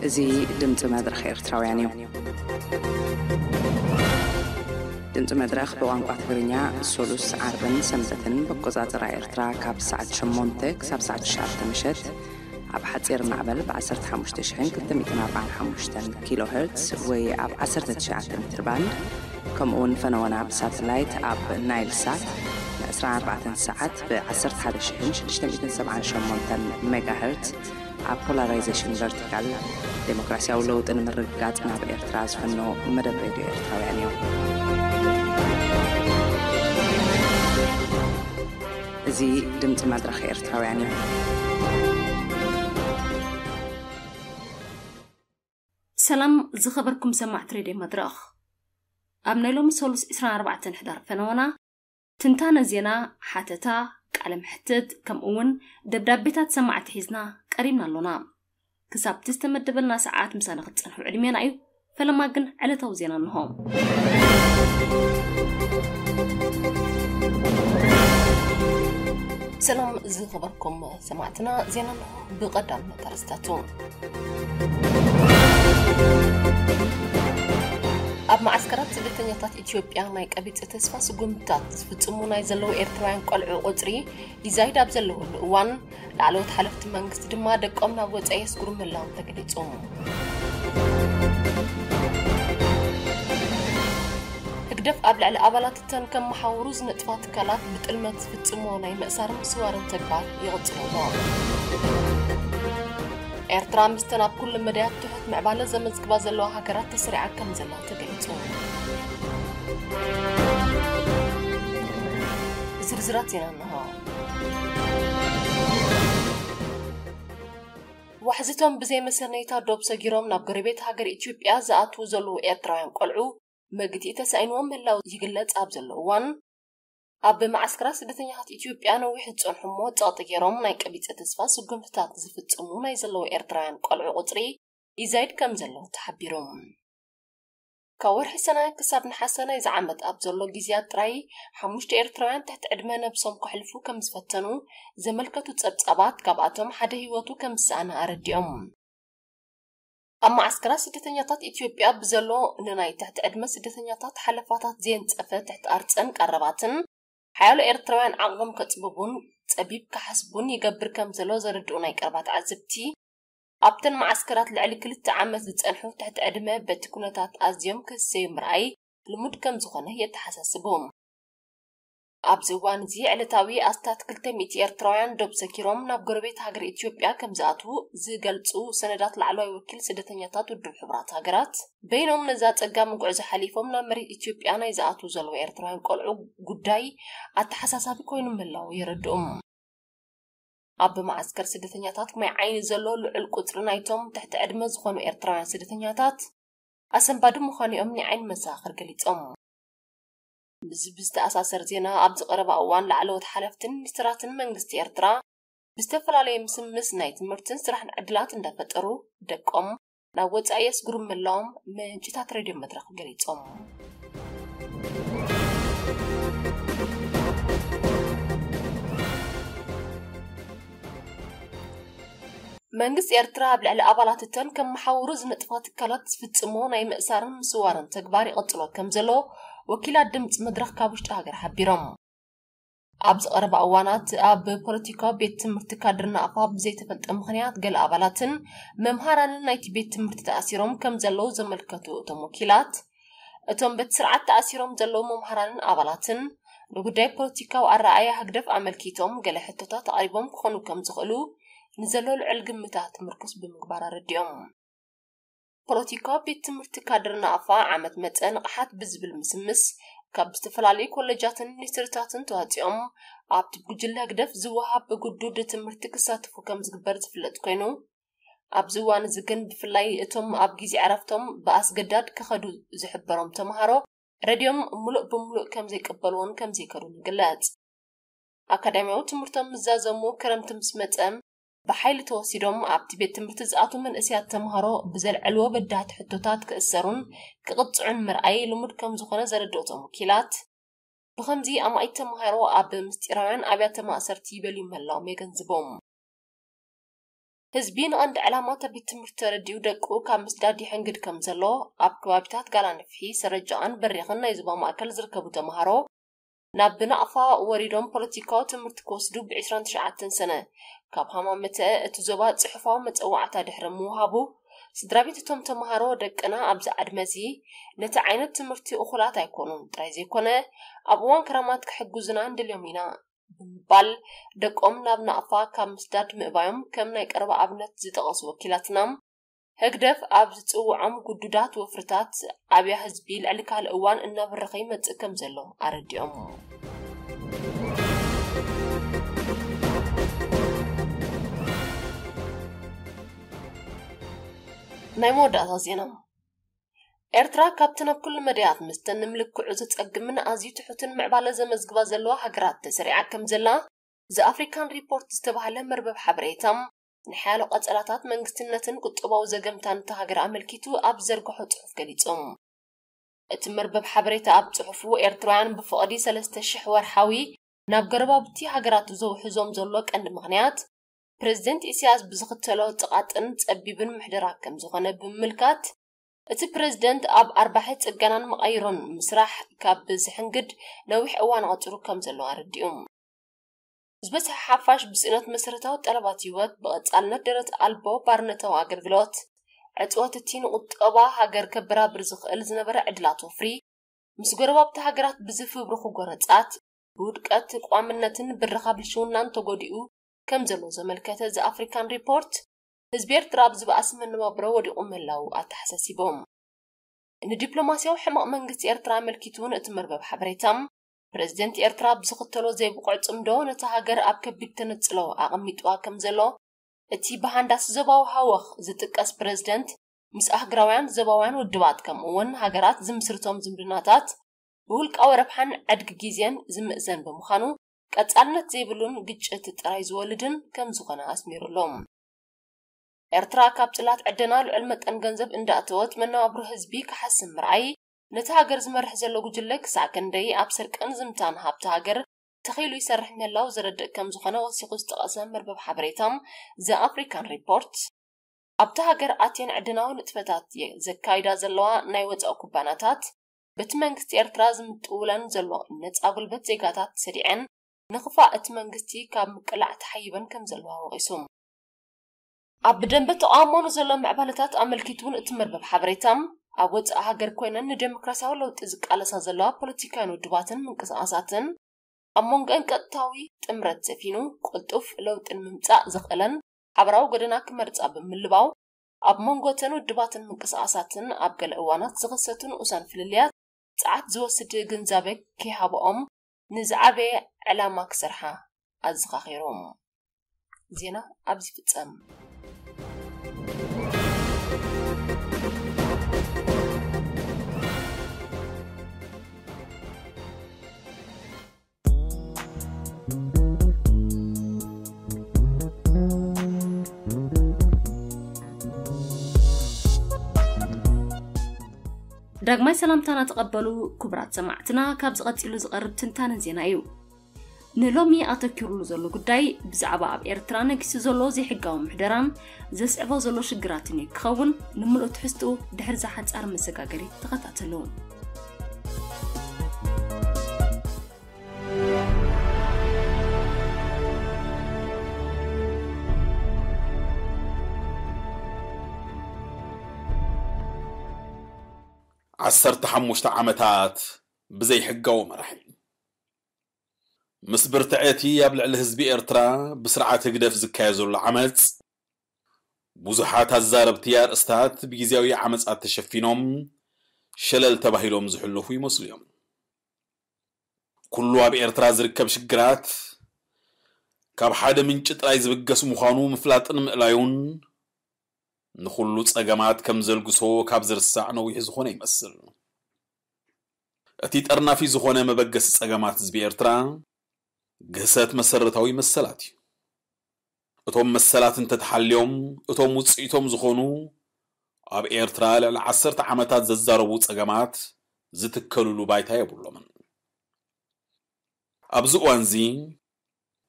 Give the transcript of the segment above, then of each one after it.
እዚ ድምፂ መድረኽ ኤርትራውያን እዩ። ድምፂ መድረኽ ብቋንቋ ትግርኛ ሶሉስ፣ ዓርብን ሰንበትን ብኣቆፃፅራ ኤርትራ ካብ ሰዓት ሸሞንተ ክሳብ ሰዓት ትሽዓተ ምሸት ኣብ ሓፂር ማዕበል ብ ዓሰርተ ሓሙሽተ ሽሕን ክልተ ሚእትን ኣርባዓን ሓሙሽተን ኪሎ ሄርትስ ወይ ኣብ ዓሰርተ ትሽዓተ ሜትር ባንድ፣ ከምኡ እውን ፈነወና ብሳተላይት ኣብ ናይል ሳት ን ዕስራን ኣርባዕተን ሰዓት ብ ዓሰርተ ሓደ ሽሕን ሽዱሽተ ሚእትን ሰብዓን ሸሞንተን ሜጋ ሄርትስ ኣብ ፖላራይዜሽን ቨርቲካል፣ ዴሞክራሲያዊ ለውጢ ንምርግጋጽ ናብ ኤርትራ ዝፍኖ መደብ ሬድዮ ኤርትራውያን እዩ። እዚ ድምጺ መድረኽ ኤርትራውያን እዩ። ሰላም ዝኸበርኩም ሰማዕቲ ሬድዮ መድረኽ። ኣብ ናይ ሎሚ ሰሉስ ዕስራን ኣርባዕተን ሕዳር ፈነወና ትንታነ ዜና፣ ሓተታ፣ ቃለ መሕትት፣ ከምኡ እውን ደብዳቤታት ሰማዕቲ ሒዝና ቀሪብና ኣሎና። ክሳብቲ ዝተመደበልና ሰዓት ምሳና ክትጸንሑ ዕድሜና እዩ። ፈለማ ግን ዕለታዊ ዜና እንሆ። ሰላም ዝኸበርኩም ሰማዕትና፣ ዜና እንሆ። ብቐዳምነት ኣርእስታቱ፣ ኣብ መዓስከራት ስደተኛታት ኢትዮጵያ ናይ ቀቢጸ ተስፋ ስጉምትታት ዝፍጽሙ ናይ ዘለዉ ኤርትራውያን ቆልዑ ቁጽሪ ይዛይድ ኣብ ዘለወሉ እዋን፣ ላዕለዎት ሓለፍቲ መንግስቲ ድማ ደቆም ናብ ወጻኢ የስጉሩ ምህላዎም ተገሊጹ። ህግደፍ ኣብ ልዕሊ ኣባላት እተን ከመሓውሩ ዝነጥፋ ትካላት ብጥልመት ዝፍጽሞ ናይ ምእሳርን ምስዋርን ተግባር ይቕጽል ኣሎ። ኤርትራ ምስተን ኣብ ኩሉ መዳያት ትሑት ምዕባለ ዘመዝግባ ዘለዋ ሃገራት ተሰሪዓ ከም ዘላ ተገሊጹ። ዝርዝራት ዜና እንሆ። ዋሕዝቶም ብዘይ መሰነይታ ዶብ ሰጊሮም ናብ ጎረቤት ሃገር ኢትዮጵያ ዝኣትዉ ዘለዉ ኤርትራውያን ቆልዑ መግትኢ ተሳኢንዎም ምህላው ይግለጽ ኣብ ዘሎ እዋን፣ ኣብ መዓስከራት ስደተኛታት ኢትዮጵያ ነዊሕ ዝጸንሑ እሞ ጸቕጢ ገይሮም ናይ ቀቢጸ ተስፋ ስጉምትታት ዝፍጽሙ ናይ ዘለዉ ኤርትራውያን ቆልዑ ቁጽሪ ይዛይድ ከም ዘሎ ተሓቢሩ። ካብ ወርሒ ሰነ ክሳብ ነሓሰ ናይዚ ዓመት ኣብ ዘሎ ግዜያት ጥራይ፣ ሓሙሽተ ኤርትራውያን ትሕቲ ዕድመ ነብሶም ከሕልፉ ከም ዝፈተኑ ዘመልከቱ ጸብጻባት፣ ካብኣቶም ሓደ ህይወቱ ከም ዝሰኣነ ኣረዲኦም። ኣብ መዓስከራት ስደተኛታት ኢትዮጵያ ብዘሎ ንናይ ትሕቲ ዕድመ ስደተኛታት ሓለፋታት ዘየንጸፈ ትሕቲ ኣርጸን ቀረባትን፣ ሓያሎ ኤርትራውያን ዓቕሞም ከጽብቡን ጸቢብ ክሓስቡን ይገብር ከም ዘሎ ዘረድኡ ናይ ቀረባ ተዓዘብቲ፣ ኣብተን መዓስከራት ልዕሊ ክልተ ዓመት ዝጸንሑ ትሕቲ ዕድመ በቲ ኩነታት ኣዝዮም ክህሰዩ ምርኣይ ልሙድ ከም ዝኾነ የተሓሳስቡ። ኣብዚ እዋን እዚ ዕለታዊ ኣስታት ክልተ ሚእቲ ኤርትራውያን ዶብ ሰኪሮም ናብ ጎረቤት ሃገር ኢትዮጵያ ከም ዝኣትዉ ዝገልጹ ሰነዳት ላዕለዋይ ወኪል ስደተኛታት ውድብ ሕቡራት ሃገራት፣ በይኖም ነዛ ጸጋም ጉዕዞ ሓሊፎም ናብ መሬት ኢትዮጵያ ናይ ዝኣትዉ ዘለዉ ኤርትራውያን ቆልዑ ጉዳይ ኣተሓሳሳቢ ኮይኑ ምህላዉ የረድኡ። ኣብ መዓስከር ስደተኛታት ማይ ዓይኒ ዘሎ ልዑል ቁጽሪ ናይቶም ትሕቲ ዕድመ ዝኾኑ ኤርትራውያን ስደተኛታት ኣሰንባዲ ምዃኑ እዮም ናይ ዓይኒ መሰኻኽር ገሊጾም። ምስዚ ብዝተኣሳሰር ዜና፣ ኣብዚ ቀረባ እዋን ላዕለዎት ሓለፍትን ሚኒስትራትን መንግስቲ ኤርትራ ብዝተፈላለየ ምስምስ ናይ ትምህርትን ስራሕን ዕድላት እንዳፈጠሩ ደቆም ናብ ወጻኢ የስግሩ ምህላዎም ምንጭታት ሬድዮ መድረኽ ገሊጾም። መንግስቲ ኤርትራ ኣብ ልዕሊ ኣባላት እተን ከመሓውሩ ዝነጥፋ ትካላት ዝፍጽሞ ናይ ምእሳርን ምስዋርን ተግባር ይቕጽሎ ከም ዘሎ ወኪላት ድምጺ መድረኽ ካብ ውሽጢ ሃገር ሓቢሮም። ኣብዚ ቀረባ እዋናት ኣብ ፖለቲካዊ ቤት ትምህርቲ ካድር ናቕፋ ብዘይተፈልጠ ምኽንያት ገለ ኣባላትን መምሃራንን ናይቲ ቤት ትምህርቲ ተኣሲሮም ከም ዘለዉ ዘመልከቱ እቶም ወኪላት፣ እቶም በቲ ስርዓት ተኣሲሮም ዘለዉ መምሃራንን ኣባላትን ንጉዳይ ፖለቲካዊ ኣረኣእያ ህግደፍ ኣመልኪቶም ገለ ሕቶታት ኣቕሪቦም ክኾኑ ከም ዝኽእሉ ንዘሎ ልዑል ግምታት ምርኩስ ብምግባር ኣረዲኦም። ፖለቲካዊ ቤት ትምህርቲ ካድር ናቕፋ ዓመት መጸ ንቕሓት ብዝብል ምስምስ ካብ ዝተፈላለዩ ኮሌጃትን ሚኒስትሪታትን ተዋጺኦም ኣብቲ ብጉጅለ ህግደፍ ዝወሃብ ግዱድ ትምህርቲ ክሳተፉ ከም ዝግበር ዝፍለጥ ኮይኑ፣ ኣብዚ እዋን እዚ ግን ብፍላይ እቶም ኣብ ግዜ ዕረፍቶም ብኣስገዳድ ክኸዱ ዝሕበሮም ተምሃሮ ረድዮም ምሉእ ብምሉእ ከም ዘይቅበልዎን ከም ዘይከዱን ይግለጽ። ኣካዳሚያዊ ትምህርቶም ምስ ዛዘሙ ክረምቲ ምስ መጸ ብሓይሊ ተወሲዶም ኣብቲ ቤት ትምህርቲ ዝኣትዉ መንእሰያት ተምሃሮ ብዘልዐልዎ በዳህቲ ሕቶታት ክእሰሩን ክቕጽዑን ምርኣይ ልሙድ ከም ዝኾነ ዘረድኡ እቶም ወኪላት፣ ብኸምዚ ኣማኢት ተምሃሮ ኣብ ምስጢራውያን ኣብያተ ማእሰርቲ ይበልዩ ምህላዎም የገንዝቦም። ህዝቢ ንቐንዲ ዕላማ እታ ቤት ትምህርቲ ተረዲኡ ደቁ ካብ ምስዳድ ይሕንግድ ከም ዘሎ ኣብ ከባቢታት ጋላንፍሒ፣ ሰረጃኣን በሪኽን ናይ ዞባ ማእከል ዝርከቡ ተምሃሮ ናብ ብናቕፋ ወሪዶም ፖለቲካዊ ትምህርቲ ክወስዱ ብ ዕስራን ትሽዓተን ሰነ ካብ ሃማመተ እቲ ዞባ ጽሑፋዊ መጸዋዕታ ድሕሪ ምውሃቡ፣ ስድራ ቤት እቶም ተምሃሮ ደቅና ኣብዚ ዕድመ እዚ ነቲ ዓይነት ትምህርቲ እኹላት ኣይኮኑን ጥራይ ዘይኮነ ኣብ እዋን ክራማት ክሕግዙና ንደልዮም ኢና ብምባል ደቆም ናብ ናቕፋ ካብ ምስዳድ ምእባዮም ከም ናይ ቀረባ ኣብነት ዝጠቐሱ ወኪላትና፣ ህግደፍ ኣብ ዝጽውዖም ግዱዳት ወፍርታት ኣብያ ህዝቢ ልዕሊ ካልእ እዋን እናበረኸ ይመጽእ ከም ዘሎ ኣረዲኦም። ናይ መወዳእታ ዜና። ኤርትራ ካብተን ኣብ ኩሉ መዳያት ምስተን ንምልክዑ ዘጸግምን ኣዝዩ ትሑትን ምዕባለ ዘመዝግባ ዘለዋ ሃገራት ተሰሪዓ ከም ዘላ ዘኣፍሪካን ሪፖርት ዝተባህለ መርበብ ሓበሬታ ንሓያሎ ቀጸላታት መንግስትነትን ቁጠባዊ ዘገምታን እታ ሃገር ኣመልኪቱ ኣብ ዘርግሖ ጽሑፍ ገሊጹ። እቲ መርበብ ሓበሬታ ኣብ ጽሑፉ፣ ኤርትራውያን ብፍቕዲ ሰለስተ ሽሕ ወርሓዊ ናብ ጎረባብቲ ሃገራት ዘውሕዞም ዘሎ ቀንዲ ምኽንያት፣ ፕረዚደንት ኢሳያስ ብዝኽተሎ ጽቓጥን ጸቢብን ምሕደራ ከም ዝኾነ ብምምልካት፣ እቲ ፕረዚደንት ኣብ ኣርባሒ ጽገናን መቓይሮን ምስራሕ ካብ ዝሕንግድ ነዊሕ እዋን ኣቑጺሩ ከም ዘሎ ኣረዲኡ። ዝበዝሐ ሓፋሽ ብስእነት መሰረታዊ ጠለባት ህይወት፣ ብቐጻልነት ደረት ኣልቦ ባርነታዊ ኣገልግሎት፣ ዕጽወት፣ እቲ ንቁጠባ ሃገር ከበራብር ዝኽእል ዝነበረ ዕድላት ወፍሪ፣ ምስ ጎረባብቲ ሃገራት ብዝፍብርኹ ጎረጻት፣ ብውድቀት ቋምነትን ብርኻ ብልሽውናን ተጎዲኡ ከም ዘሎ ዘመልከተ ዘኣፍሪካን ሪፖርት፣ ህዝቢ ኤርትራ ኣብ ዝበኣስ መነባብሮ ወዲቑ ምህላዉ ኣተሓሳሲቦም። ንዲፕሎማስያዊ ሕመቕ መንግስቲ ኤርትራ ኣመልኪቱ እውን እቲ መርበብ ሓበሬታ፣ ፕረዚደንት ኤርትራ ብዝኽተሎ ዘይብቑዕ ጽምዶ ነታ ሃገር ኣብ ከቢድ ተነጽሎ ኣቐሚጥዋ ከም ዘሎ፣ እቲ ብሃንዳስ ዞባዊ ሃወኽ ዝጥቀስ ፕረዚደንት ምስ ኣህግራውያን ዞባውያን ውድባት ከምኡ እውን ሃገራት ዝምስርቶም ዝምድናታት ብውልቃዊ ረብሓን ዕድጊ ግዜን ዝምእዘን ብምዃኑ፣ ቀጻልነት ዘይብሉን ግጭት ጥራይ ዝወልድን ከም ዝኾነ ኣስሚሩሎም። ኤርትራ ካብ ጽላት ዕደና ልዑል መጠን ገንዘብ እንዳእተወት መነባብሮ ህዝቢ ክሓስም ምርኣይ፣ ነቲ ሃገር ዝመርሕ ዘሎ ጉጅለ ክሳዕ ክንደይ ኣብ ስርቅን ዝምታን ሃብቲ ሃገር ተኺሉ ይሰርሕ ምህላው ዘረድእ ከም ዝኾነ ወሲኹ ዝጠቐሰ መርበብ ሓበሬታ ዘ ኣፍሪካን ሪፖርት፣ ኣብታ ሃገር ኣትየን ዕድናዊ ንጥፈታት የ-፣ ዘካይዳ ዘለዋ ናይ ወጻኢ ኩባናታት፣ በቲ መንግስቲ ኤርትራ ዝምጥውለን ዘሎ ነጻ ጉልበት ዜጋታት ሰዲዐን፣ ንኽፋእ እቲ መንግስቲ ካብ ምቅላዕ ተሓይበን ከም ዘለዋ ወቒሱ። ኣብ ደንበ ተቓውሞ ንዘሎ ምዕባለታት ኣመልኪቱ እውን እቲ መርበብ ሓበሬታ፣ ኣብ ወጻኢ ሃገር ኮይነን ንደሞክራሲያዊ ለውጢ ዝቃለሳ ዘለዋ ፖለቲካውያን ውድባትን ምንቅስቓሳትን፣ ኣብ መንጎአን ቀጥታዊ ጥምረት ሰፊኑ፣ ቅልጡፍ ለውጢ ንምምጻእ ዘኽእለን ሓበራዊ ጎደና ክመርጻ ብምልባው፣ ኣብ መንጎ እተን ውድባትን ምንቅስቓሳትን ኣብ ገለ እዋናት ዝኽሰቱ ንኡሳን ፍልልያት ጸዓት ዝወስድ ግንዛበ ከይሃብኦም፣ ንዝዓበየ ዕላማ ክሰርሓ ኣዘኻኺሮም። ዜና ኣብዚ ይፍጸም። ዳግማይ ሰላምታና ተቐበሉ ክቡራት ሰማዕትና፣ ካብ ዝቐጺሉ ዝቐርብ ትንታነ ዜና እዩ። ንሎሚ ኣተኪሩሉ ዘሎ ጉዳይ ብዛዕባ ኣብ ኤርትራ ነጊሱ ዘሎ ዘይሕጋዊ ምሕደራን ዘስዕቦ ዘሎ ሽግራትን እዩ ክኸውን። ንምሉእ ትሕዝትኡ ድሕሪ እዛ ሓጻር መሰጋገሪት ተኸታተሉ። ዓሰርተ ሓሙሽተ ዓመታት ብዘይሕጋዊ መራሒ። ምስ ብርትዐ እቲ ኣብ ልዕሊ ህዝቢ ኤርትራ ብስርዓት ህግደፍ ዝካየድ ዘሎ ዓመጽ፣ ብዙሓት ኣዛረብቲ ኣርእስታት ብግዝያዊ ዓመጻት ተሸፊኖም ሸለል ተባሂሎም ዝሕለፉ ይመስሉ እዮም። ኩሉ ኣብ ኤርትራ ዝርከብ ሽግራት ካብ ሓደ ምንጪ ጥራይ ዝብገስ ምዃኑ ምፍላጥን ምእላዩን፣ ንኹሉ ጸገማት ከም ዘልግሶ ካብ ዝርሳዕ ነዊሕ ዝኾነ ይመስል። እቲ ጠርናፊ ዝኾነ መበገሲ ጸገማት ህዝቢ ኤርትራ፣ ግህሰት መሰረታዊ መሰላት እዩ። እቶም መሰላት እንተተሓልዮም፣ እቶም ውጽኢቶም ዝኾኑ፣ ኣብ ኤርትራ ልዕሊ ዓሰርተ ዓመታት ዘዛረቡ ጸገማት ዝትከልሉ ባይታ የብሎምን። ኣብዚ እዋንዚ፣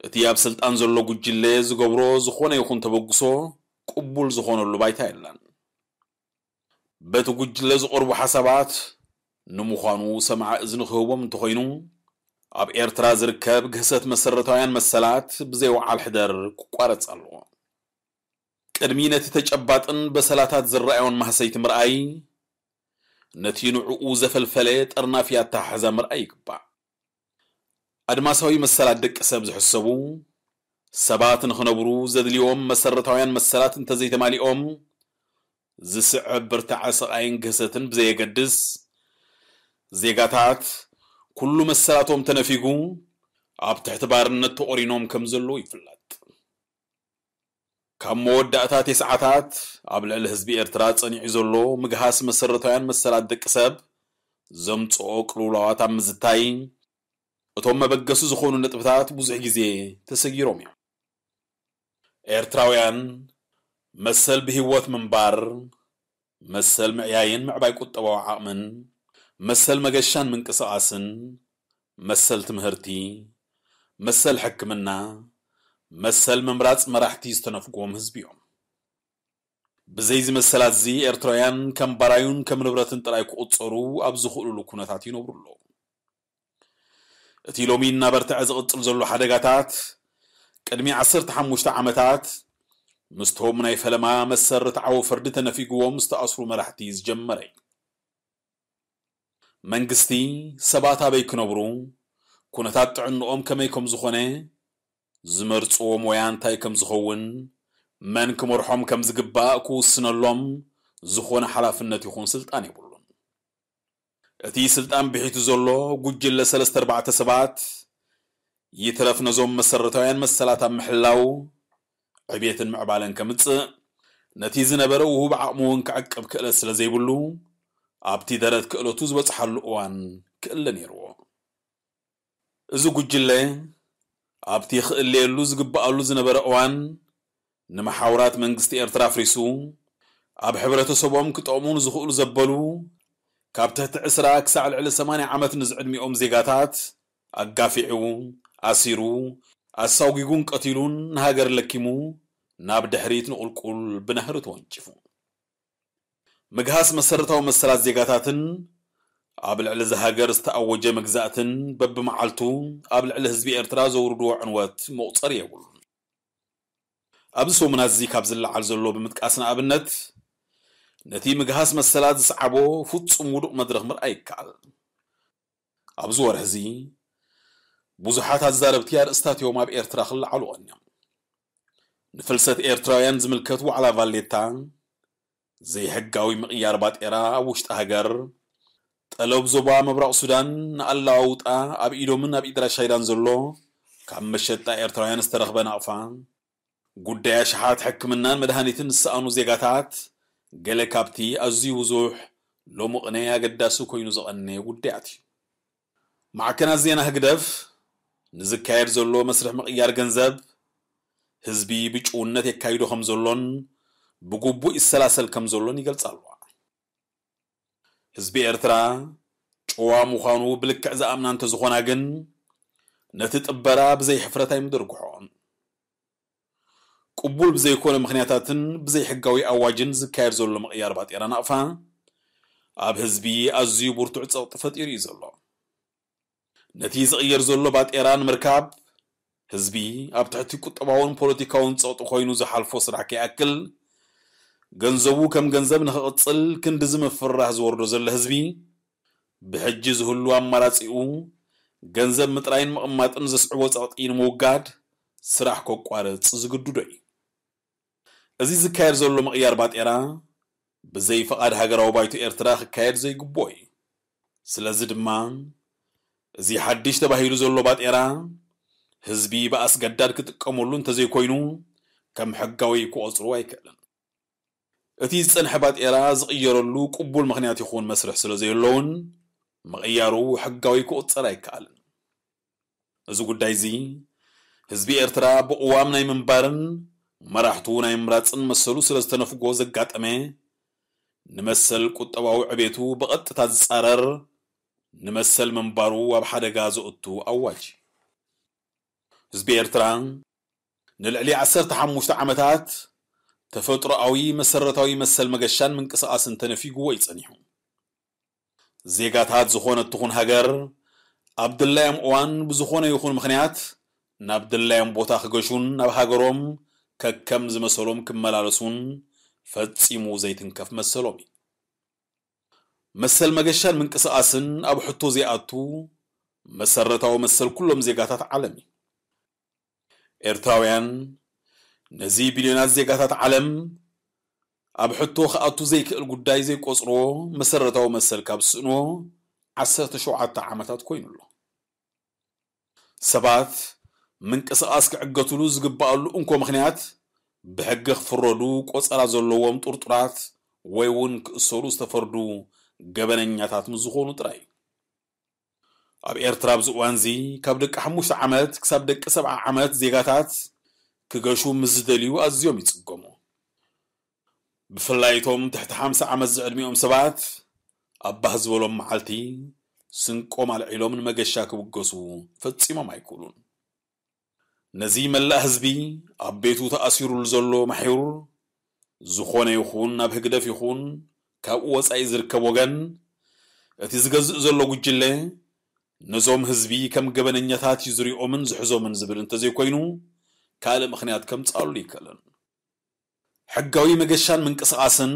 እቲ ኣብ ስልጣን ዘሎ ጉጅለ ዝገብሮ ዝኾነ ይኹን ተበግሶ፣ ቅቡል ዝኾነሉ ባይታ የለን። በቲ ጉጅለ ዝቐርቡ ሓሳባት ንምዃኑ ሰማዒ እዝኒ ክህቦም እንተኾይኑ፣ ኣብ ኤርትራ ዝርከብ ግህሰት መሰረታውያን መሰላት ብዘይ ወዓል ሕደር ክቋረጽ ኣለዎ። ቅድሚ ነቲ ተጨባጥን በሰላታት ዝረኣዮን ማህሰይቲ ምርኣይ፣ ነቲ ንዕኡ ዘፈልፈለ ጠርናፊ ኣተሓሕዛ ምርኣይ ይግባእ። ኣድማሳዊ መሰላት ደቂ ሰብ ዝሕሰቡ፣ ሰባት ንኽነብሩ ዘድልዮም መሰረታውያን መሰላት እንተዘይተማሊኦም፣ ዝስዕብ ብርታዐ ስቓይን ግህሰትን ብዘየገድስ፣ ዜጋታት ኩሉ መሰላቶም ተነፊጉ ኣብ ትሕቲ ባርነት ተቖሪኖም ከም ዘለዉ ይፍለጥ። ካብ መወዳእታ ተስዓታት ኣብ ልዕሊ ህዝቢ ኤርትራ ጸኒዑ ዘሎ ምግሃስ መሰረታውያን መሰላት ደቂ ሰብ ዘምጽኦ ቅልውላዋት ኣብ ምዝታይ፣ እቶም መበገሲ ዝኾኑ ነጥብታት ብዙሕ ግዜ ተሰጊሮም እዮም። ኤርትራውያን መሰል ብህይወት ምንባር፣ መሰል ምዕያይን ምዕባይ ቁጠባዊ ዓቕምን፣ መሰል መገሻን ምንቅስቓስን፣ መሰል ትምህርቲ፣ መሰል ሕክምና፣ መሰል ምምራጽ መራሕቲ ዝተነፍግዎም ህዝቢ እዮም። ብዘይዚ መሰላት እዚ ኤርትራውያን ከም ባራዩን ከም ንብረትን ጥራይ ክቑጸሩ ኣብ ዝኽእሉሉ ኩነታት ይነብሩ ኣለዉ። እቲ ሎሚ እናበርትዐ ዝቕጽል ዘሎ ሓደጋታት፣ ቅድሚ ዓሰርተ ሓሙሽተ ዓመታት ምስቶም ናይ ፈለማ መሰል ርትዓዊ ፍርዲ ተነፊግዎም ዝተኣስሩ መራሕቲ ዝጀመረ እዩ። መንግስቲ፣ ሰባት ኣበይ ክነብሩ፣ ኩነታት ጥዕንኦም ከመይ ከም ዝኾነ፣ ዝመርጽዎ ሞያ እንታይ ከም ዝኸውን፣ መን ክመርሖም ከም ዝግባእ ክውስነሎም ዝኾነ ሓላፍነት ይኹን ስልጣን የብሉን። እቲ ስልጣን ብሒቱ ዘሎ ጉጅለ ሰለስተ ኣርባዕተ ሰባት፣ ይትረፍ ነዞም መሰረታውያን መሰላት ኣብ ምሕላው፣ ዕቤትን ምዕባለን ከምጽእ፣ ነቲ ዝነበረ ውሁብ ዓቕሚ እውን ክዕቅብ ክእለት ስለ ዘይብሉ፣ ኣብቲ ደረት ክእለቱ ዝበጽሓሉ እዋን ክእለ ነይርዎ። እዚ ጉጅለ ኣብቲ ክእለየሉ ዝግበኣሉ ዝነበረ እዋን፣ ንመሓውራት መንግስቲ ኤርትራ ኣፍሪሱ፣ ኣብ ሕብረተሰቦም ክጠቕሙ ንዝኽእሉ ዘበሉ፣ ካብ ትሕቲ ዕስራ ክሳዕ ልዕሊ ሰማንያ ዓመት ንዝዕድሚኦም ዜጋታት ኣጋፊዑ፣ ኣሲሩ፣ ኣሳጒጉን ቀቲሉን ንሃገር ለኪሙ፣ ናብ ድሕሪት ንቑልቁል ብነህሪ ተወንጪፉ። ምግሃስ መሰረታዊ መሰላት ዜጋታትን ኣብ ልዕሊ እዚ ሃገር ዝተኣወጀ መግዛእትን በብመዓልቱ ኣብ ልዕሊ ህዝቢ ኤርትራ ዘውርድዎ ዕንወት መቑጸሪ የብሉን። ኣብዚ ሰሙናት እዚ ካብ ዝለዓል ዘሎ ብምጥቃስ ንኣብነት፣ ነቲ ምግሃስ መሰላት ዝሰዓቦ ፍጹም ውዱቕ መድረኽ ምርኣይ ይከኣል። ኣብዚ ወርሒ እዚ ብዙሓት ኣዛረብቲ ኣርእስታት እዮም ኣብ ኤርትራ ክለዓሉ ቀንዮም። ንፍልሰት ኤርትራውያን ዝምልከት ዋዕላ ቫሌታ፣ ዘይሕጋዊ ምቕያር ባጤራ ኣብ ውሽጢ ሃገር፣ ጠለብ ዞባ ምብራቕ ሱዳን ንኣለዋውጣ ኣብ ኢዶምን ኣብ ኢድ ራሻይዳን ዘሎ ካብ መሸጣ ኤርትራውያን ዝተረኽበ ናቕፋ፣ ጉዳይ ኣሽሓት ሕክምናን መድሃኒትን ዝሰኣኑ ዜጋታት፣ ገለ ካብቲ ኣዝዩ ብዙሕ ሎሚ ቅነ ኣገዳሲ ኮይኑ ዝቐነየ ጉዳያት እዩ። ማዕከናት ዜና ህግደፍ ንዝካየድ ዘሎ መስርሕ ምቕያር ገንዘብ፣ ህዝቢ ብጭውነት የካይዶ ከም ዘሎን ብግቡእ ይሰላሰል ከም ዘሎን ይገልጻ ኣለዋ። ህዝቢ ኤርትራ ጭዋ ምዃኑ ብልክዕ ዝኣምና እንተዝኾና ግን፣ ነቲ ጥበራ ብዘይ ሕፍረት ኣይምድርግሖን። ቅቡል ብዘይኮነ ምኽንያታትን ብዘይ ሕጋዊ ኣዋጅን ዝካየድ ዘሎ ምቕያር ባጤራ ናቕፋ፣ ኣብ ህዝቢ ኣዝዩ ብርቱዕ ጸቕጢ ፈጢሩ እዩ ዘሎ። ነቲ ዝቕየር ዘሎ ባጤራ ንምርካብ፣ ህዝቢ ኣብ ትሕቲ ቁጠባውን ፖለቲካውን ጸቕጢ ኮይኑ ዝሓልፎ ስራሕ ከይኣክል፣ ገንዘቡ ከም ገንዘብ ንኽቕጽል ክንድዚ ምፍርራህ ዝወርዶ ዘሎ ህዝቢ፣ ብሕጂ ዝህሉ ኣማራጺኡ፣ ገንዘብ ምጥራይን ምቕማጥን ዘስዕቦ ጸቕጢ ንምውጋድ፣ ስራሕ ከቋርጽ ዝግድዶ እዩ። እዚ ዝካየድ ዘሎ ምቕያር ባጤራ፣ ብዘይ ፍቓድ ሃገራዊ ባይቶ ኤርትራ ክካየድ ዘይግብኦ እዩ። ስለዚ ድማ፣ እዚ ሓድሽ ተባሂሉ ዘሎ ባጤራ፣ ህዝቢ ብኣስገዳድ ክጥቀመሉ እንተዘይኮይኑ፣ ከም ሕጋዊ ክቖጽርዎ ኣይክእልን። እቲ ዝጸንሐ ባጤራ ዝቕየረሉ ቅቡል ምኽንያት ይኹን መስርሕ ስለ ዘየለውን፣ ምቕያሩ ሕጋዊ ክቑጸር ኣይከኣልን። እዚ ጉዳይ እዚ፣ ህዝቢ ኤርትራ ብቕዋም ናይ ምንባርን መራሕቱ ናይ ምምራጽን መሰሉ ስለ ዝተነፍጎ ዘጋጠመ፣ ንመሰል ቁጠባዊ ዕቤቱ ብቐጥታ ዝጻረር፣ ንመሰል ምንባሩ ኣብ ሓደጋ ዘእቱ ኣዋጅ እዩ። ህዝቢ ኤርትራ ንልዕሊ ዓሰርተ ሓሙሽተ ዓመታት ተፈጥሮኣዊ መሰረታዊ መሰል መገሻን ምንቅስቓስን ተነፊጉዎ እዩ ጸኒሑ። ዜጋታት ዝኾነት ትኹን ሃገር ኣብ ድላዮም እዋን ብዝኾነ ይኹን ምኽንያት ናብ ድላዮም ቦታ ክገሹን ናብ ሃገሮም ከከም ዝመሰሎም ክመላለሱን ፈጺሙ ዘይትንከፍ መሰሎም እዩ። መሰል መገሻን ምንቅስቓስን ኣብ ሕቶ ዘይኣቱ መሰረታዊ መሰል ኩሎም ዜጋታት ዓለም እዩ። ኤርትራውያን ነዚ ቢልዮናት ዜጋታት ዓለም ኣብ ሕቶ ክኣቱ ዘይክእል ጉዳይ ዘይቆጽርዎ መሰረታዊ መሰል ካብ ዝስእንዎ ዓሰርተ ሸውዓተ ዓመታት ኮይኑ ኣሎ። ሰባት ምንቅስቓስ ክዕገትሉ ዝግበኣሉ እንኮ ምኽንያት ብሕጊ ክፍረዱ ቆጸራ ዘለዎም ጥርጡራት ወይ እውን ክእሰሩ ዝተፈርዱ ገበነኛታት ምስ ዝኾኑ ጥራይ እዩ። ኣብ ኤርትራ ኣብዚ እዋንዚ ካብ ደቂ ሓሙሽተ ዓመት ክሳብ ደቂ ሰብዓ ዓመት ዜጋታት ክገሹ ምስ ዝደልዩ ኣዝዮም ይጽገሙ። ብፍላይ እቶም ትሕቲ ሓምሳ ዓመት ዝዕድሚኦም ሰባት ኣብ ባህ ዝበሎም መዓልቲ ስንቆም ኣልዒሎም ንመገሻ ክብገሱ ፈጺሞም ኣይክእሉን። ነዚ መላእ ህዝቢ ኣብ ቤቱ ተኣሲሩሉ ዘሎ ማሕዩር ዝኾነ ይኹን ናብ ህግደፍ ይኹን ካብኡ ወጻኢ ዝርከብ ወገን እቲ ዝገዝእ ዘሎ ጉጅለ ነዞም ህዝቢ ከም ገበነኛታት እዩ ዝሪኦምን ዝሕዞምን ዝብል እንተዘይኮይኑ ካልእ ምኽንያት ከምጻሉ ይከለን። ሕጋዊ መገሻን ምንቅስቓስን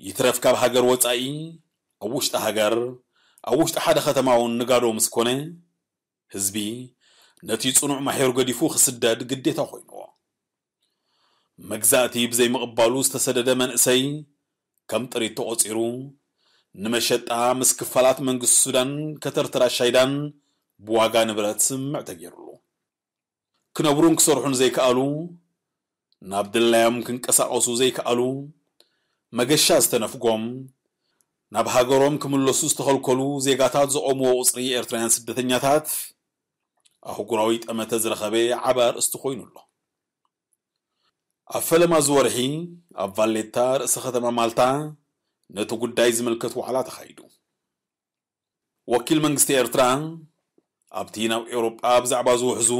ይትረፍ ካብ ሃገር ወጻኢ ኣብ ውሽጢ ሃገር ኣብ ውሽጢ ሓደ ከተማ እውን ንጋዶ ምስ ኮነ ህዝቢ ነቲ ጽኑዕ ማሕዩር ገዲፉ ክስደድ ግዴታ ኮይንዎ። መግዛእቲ ብዘይምቕባሉ ዝተሰደደ መንእሰይ ከም ጥሪት ተቖጺሩ ንመሸጣ ምስ ክፋላት መንግስቲ ሱዳን ከተርቲ ራሻይዳን ብዋጋ ንብረት ስምምዕ ተገይሩሉ። ክነብሩን ክሰርሑን ዘይከኣሉ ናብ ድላዮም ክንቀሳቐሱ ዘይከኣሉ መገሻ ዝተነፍጎም ናብ ሃገሮም ክምለሱ ዝተኸልከሉ ዜጋታት ዘቖምዎ ቁጽሪ ኤርትራውያን ስደተኛታት ኣህጉራዊ ጠመተ ዝረኸበ ዓቢ ኣርእስቲ ኮይኑ ኣሎ። ኣብ ፈለማ እዚ ወርሒ ኣብ ቫሌታ ርእሰ ከተማ ማልታ ነቲ ጉዳይ ዝምልከት ዋዕላ ተኻይዱ። ወኪል መንግስቲ ኤርትራ ኣብቲ ናብ ኤውሮጳ ብዛዕባ ዝውሕዙ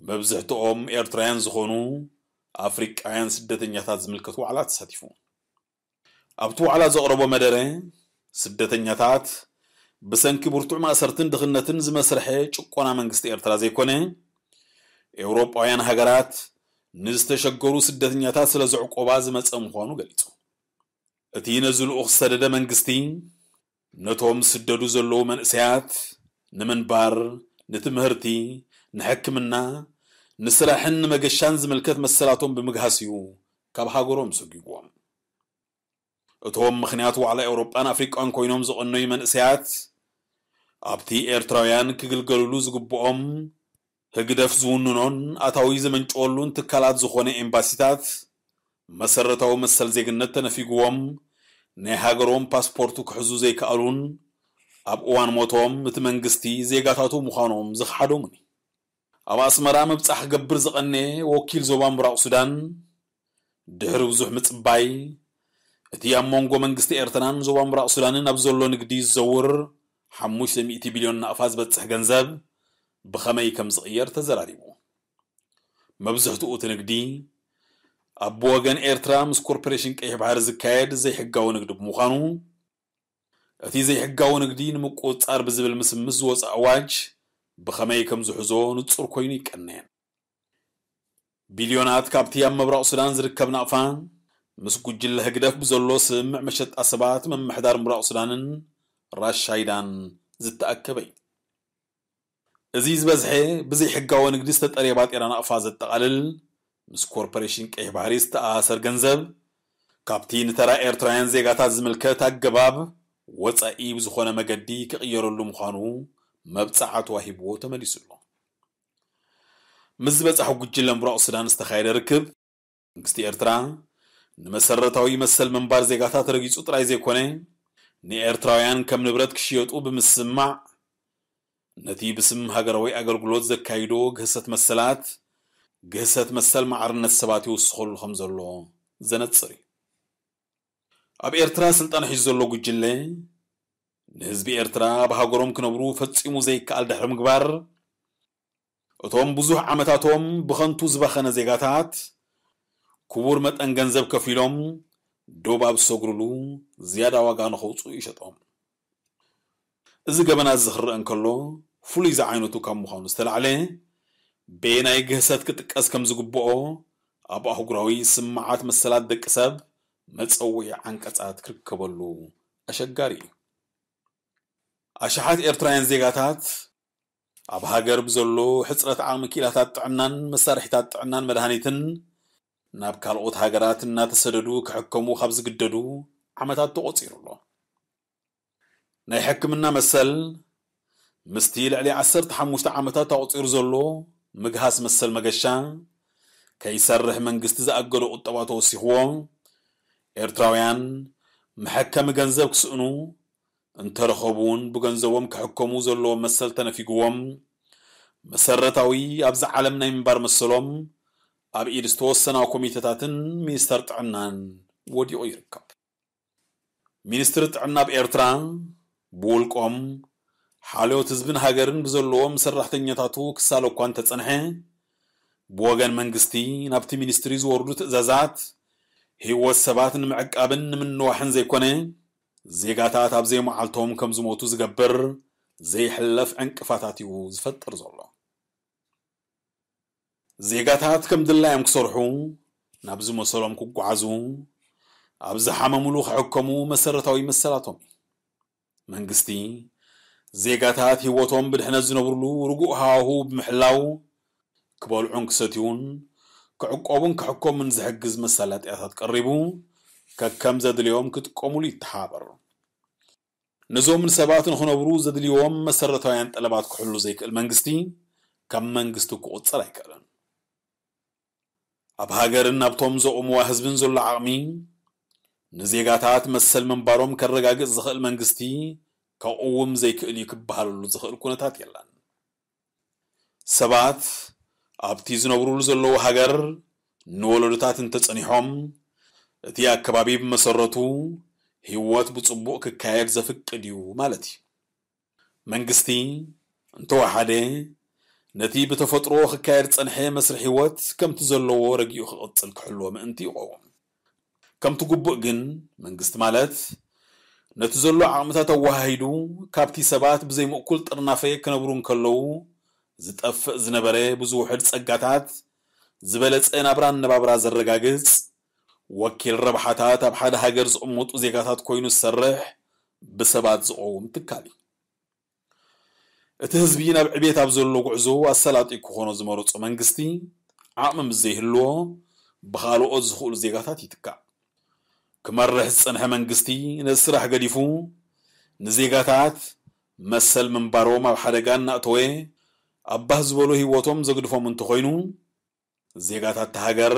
መብዝሕትኦም ኤርትራውያን ዝኾኑ ኣፍሪቃውያን ስደተኛታት ዝምልከት ዋዕላ ተሳቲፉ። ኣብቲ ዋዕላ ዘቕረቦ መደረ ስደተኛታት ብሰንኪ ብርቱዕ ማእሰርትን ድኽነትን ዝመስርሐ ጭቆና መንግስቲ ኤርትራ ዘይኮነ ኤውሮጳውያን ሃገራት ንዝተሸገሩ ስደተኛታት ስለ ዘዕቆባ ዝመጸ ምዃኑ ገሊጹ። እቲ ነዚ ልኡኽ ዝሰደደ መንግስቲ ነቶም ዝስደዱ ዘለዉ መንእሰያት ንምንባር፣ ንትምህርቲ፣ ንሕክምና፣ ንስራሕን ንመገሻን ዝምልከት መሰላቶም ብምግሃስ እዩ ካብ ሃገሮም ሰጒግዎም። እቶም ምኽንያት ዋዕላ ኤውሮጳን ኣፍሪቃን ኮይኖም ዝቐነዩ መንእሰያት ኣብቲ ኤርትራውያን ክግልገሉሉ ዝግብኦም ህግደፍ ዝውንኖን ኣታዊ ዘመንጨወሉን ትካላት ዝኾነ ኤምባሲታት መሰረታዊ መሰል ዜግነት ተነፊግዎም ናይ ሃገሮም ፓስፖርቱ ክሕዙ ዘይከኣሉን ኣብ እዋን ሞቶም እቲ መንግስቲ ዜጋታቱ ምዃኖም ዝኸሓዶምን እዩ። ኣብ ኣስመራ ምብጻሕ ክገብር ዝቐነየ ወኪል ዞባ ምብራቕ ሱዳን ድሕሪ ብዙሕ ምጽባይ እቲ ኣብ መንጎ መንግስቲ ኤርትራን ዞባ ምብራቕ ሱዳንን ኣብ ዘሎ ንግዲ ዝዘውር ሓሙሽተ ሚእቲ ቢልዮን ናቕፋ ዝበጽሕ ገንዘብ ብኸመይ ከም ዝቕየር ተዘራሪቡ። መብዝሕትኡ እቲ ንግዲ ኣብ ብወገን ኤርትራ ምስ ኮርፖሬሽን ቀይሕ ባሕሪ ዝካየድ ዘይሕጋዊ ንግዲ ብምዃኑ እቲ ዘይሕጋዊ ንግዲ ንምቁጽጻር ብዝብል ምስምስ ዝወጸ ኣዋጅ ብኸመይ ከም ዝሕዞ ንጹር ኮይኑ ይቀነየን። ቢልዮናት ካብቲ ኣብ ምብራቕ ሱዳን ዝርከብ ናቕፋ ምስ ጉጅለ ህግደፍ ብዘሎ ስምምዕ መሸጣ ሰባት ምምሕዳር ምብራቕ ሱዳንን ራሻይዳን ዝተኣከበ እዩ። እዚ ዝበዝሐ ብዘይሕጋዊ ንግዲ ዝተጠርየ ባጤራ ናቕፋ ዘጠቓልል ምስ ኮርፖሬሽን ቀይሕ ባሕሪ ዝተኣሳሰር ገንዘብ ካብቲ ንተራ ኤርትራውያን ዜጋታት ዝምልከት ኣገባብ ወጻኢ ብዝኾነ መገዲ ክቕየረሉ ምዃኑ መብጻዓ ተዋሂብዎ ተመሊሱ ኣሎ። ምስ ዝበጻሑ ጉጅለ ምብራቕ ሱዳን ዝተኻየደ ርክብ መንግስቲ ኤርትራ ንመሰረታዊ መሰል ምንባር ዜጋታት ረጊጹ ጥራይ ዘይኮነ ንኤርትራውያን ከም ንብረት ክሽየጡ ብምስማዕ ነቲ ብስም ሃገራዊ ኣገልግሎት ዘካይዶ ግህሰት መሰላት ግህሰት መሰል ማዕርነት ሰባት ይውስኸሉ ከም ዘሎ ዘነጽር እዩ። ኣብ ኤርትራ ስልጣን ሒዙ ዘሎ ጉጅለ ንህዝቢ ኤርትራ ኣብ ሃገሮም ክነብሩ ፈጺሙ ዘይከኣል ድሕሪ ምግባር እቶም ብዙሕ ዓመታቶም ብኸንቱ ዝባኸነ ዜጋታት ክቡር መጠን ገንዘብ ከፊሎም ዶብ ኣብ ዝሰግሩሉ ዝያዳ ዋጋ ንኸውፅኡ ይሸጦም። እዚ ገበናት እዚ ክረአ እንከሎ ፍሉይ ዝዓይነቱ ካብ ምዃኑ ዝተላዕለ በየናይ ግህሰት ክጥቀስ ከም ዝግብኦ ኣብ ኣህጉራዊ ስምዓት መሰላት ደቂ ሰብ መጸውዒ ዓንቀጻት ክርከበሉ ኣሸጋሪ እዩ። ኣሽሓት ኤርትራውያን ዜጋታት ኣብ ሃገር ብዘሎ ሕጽረት ዓቕሚ ክኢላታት ጥዕናን መሳርሒታት ጥዕናን መድሃኒትን ናብ ካልኦት ሃገራት እናተሰደዱ ክሕከሙ ካብ ዝግደዱ ዓመታት ተቖጺሩ ኣሎ። ናይ ሕክምና መሰል ምስቲ ልዕሊ ዓሰርተ ሓሙሽተ ዓመታት ኣቑጺሩ ዘሎ ምግሃስ መሰል መገሻ ከይሰርሕ መንግስቲ ዝኣገዶ ቁጠባ ተወሲኽዎ ኤርትራውያን መሐከሚ ገንዘብ ክስእኑ እንተረኸቡ እውን ብገንዘቦም ክሕከሙ ዘለዎም መሰል ተነፊግዎም መሰረታዊ ኣብዚ ዓለም ናይ ምንባር መሰሎም ኣብ ኢድ ዝተወሰና ኮሚተታትን ሚኒስተር ጥዕናን ወዲቑ ይርከብ። ሚኒስትሪ ጥዕና ኣብ ኤርትራ ብውልቆም ሓልዮት ህዝብን ሃገርን ብዘለዎም ሰራሕተኛታቱ ክሳለ እኳ እንተጸንሐ ብወገን መንግስቲ ናብቲ ሚኒስትሪ ዝወርዱ ትእዛዛት ህይወት ሰባት ንምዕቃብን ንምንዋሕን ዘይኮነ ዜጋታት ኣብ ዘይመዓልቶም ከም ዝሞቱ ዝገብር ዘይሕለፍ ዕንቅፋታት እዩ ዝፈጥር ዘሎ። ዜጋታት ከም ድላዮም ክሰርሑ ናብ ዝመሰሎም ክጓዓዙ ኣብ ዝሓመሙሉ ክሕከሙ መሰረታዊ መሰላቶም እዩ። መንግስቲ ዜጋታት ህይወቶም ብድሕነት ዝነብሩሉ ርጉእ ሃዋሁ ብምሕላው ክበልዑን ክሰትዩን ክዕቆቡን ክሕከሙን ዝሕግዝ መሳለጥያታት ቀሪቡ ከከም ዘድልዮም ክጥቀሙሉ ይተሓባበር። ነዞም ንሰባት ንኽነብሩ ዘድልይዎም መሰረታውያን ጠለባት ክሕሉ ዘይክእል መንግስቲ ከም መንግስቲ ክቑጸር ኣይክእልን። ኣብ ሃገርን ኣብቶም ዘቑምዋ ህዝብን ዘሎ ዓቕሚ ንዜጋታት መሰል ምንባሮም ከረጋግጽ ዝኽእል መንግስቲ ከቕውም ዘይክእል እዩ ክበሃለሉ ዝኽእል ኩነታት የለን። ሰባት ኣብቲ ዝነብሩሉ ዘለዉ ሃገር ንወለዶታት እንተጸኒሖም እቲ ኣከባቢ ብመሰረቱ ህይወት ብጽቡቕ ክካየድ ዘፍቅድ እዩ ማለት እዩ። መንግስቲ እንተወሓደ ነቲ ብተፈጥሮ ክካየድ ጸንሐ መስርሕ ህይወት ከምቲ ዘለዎ ረጊኡ ክቕጽል ክሕልዎ ምእንቲ ይቐውም። ከምቲ ግቡእ ግን መንግስቲ ማለት ነቲ ዘሎ ዓቕምታት ኣወሃሂዱ ካብቲ ሰባት ብዘይምእኩል ጥርናፈ ክነብሩ እንከለዉ ዝጠፍእ ዝነበረ ብዙ ውሕድ ጸጋታት ዝበለጸ ናብራ ኣነባብራ ዘረጋግጽ ወኪል ረብሓታት ኣብ ሓደ ሃገር ዝቕመጡ ዜጋታት ኮይኑ ዝሰርሕ ብሰባት ዝቐውም ትካል እዩ። እቲ ህዝቢ ናብ ዕቤት ኣብ ዘሎ ጉዕዞ ኣሰላጢ ክኾኖ ዝመረጾ መንግስቲ ዓቕሚ ምስ ዘይህልዎ ብኻልኦት ዝኽእሉ ዜጋታት ይትካእ። ክመርሕ ዝጸንሐ መንግስቲ ነዚ ስራሕ ገዲፉ ንዜጋታት መሰል ምንባሮም ኣብ ሓደጋ እናእተወ ኣብ ባህ ዝበሎ ህይወቶም ዘግድፎም እንተኾይኑ ዜጋታት እታ ሃገር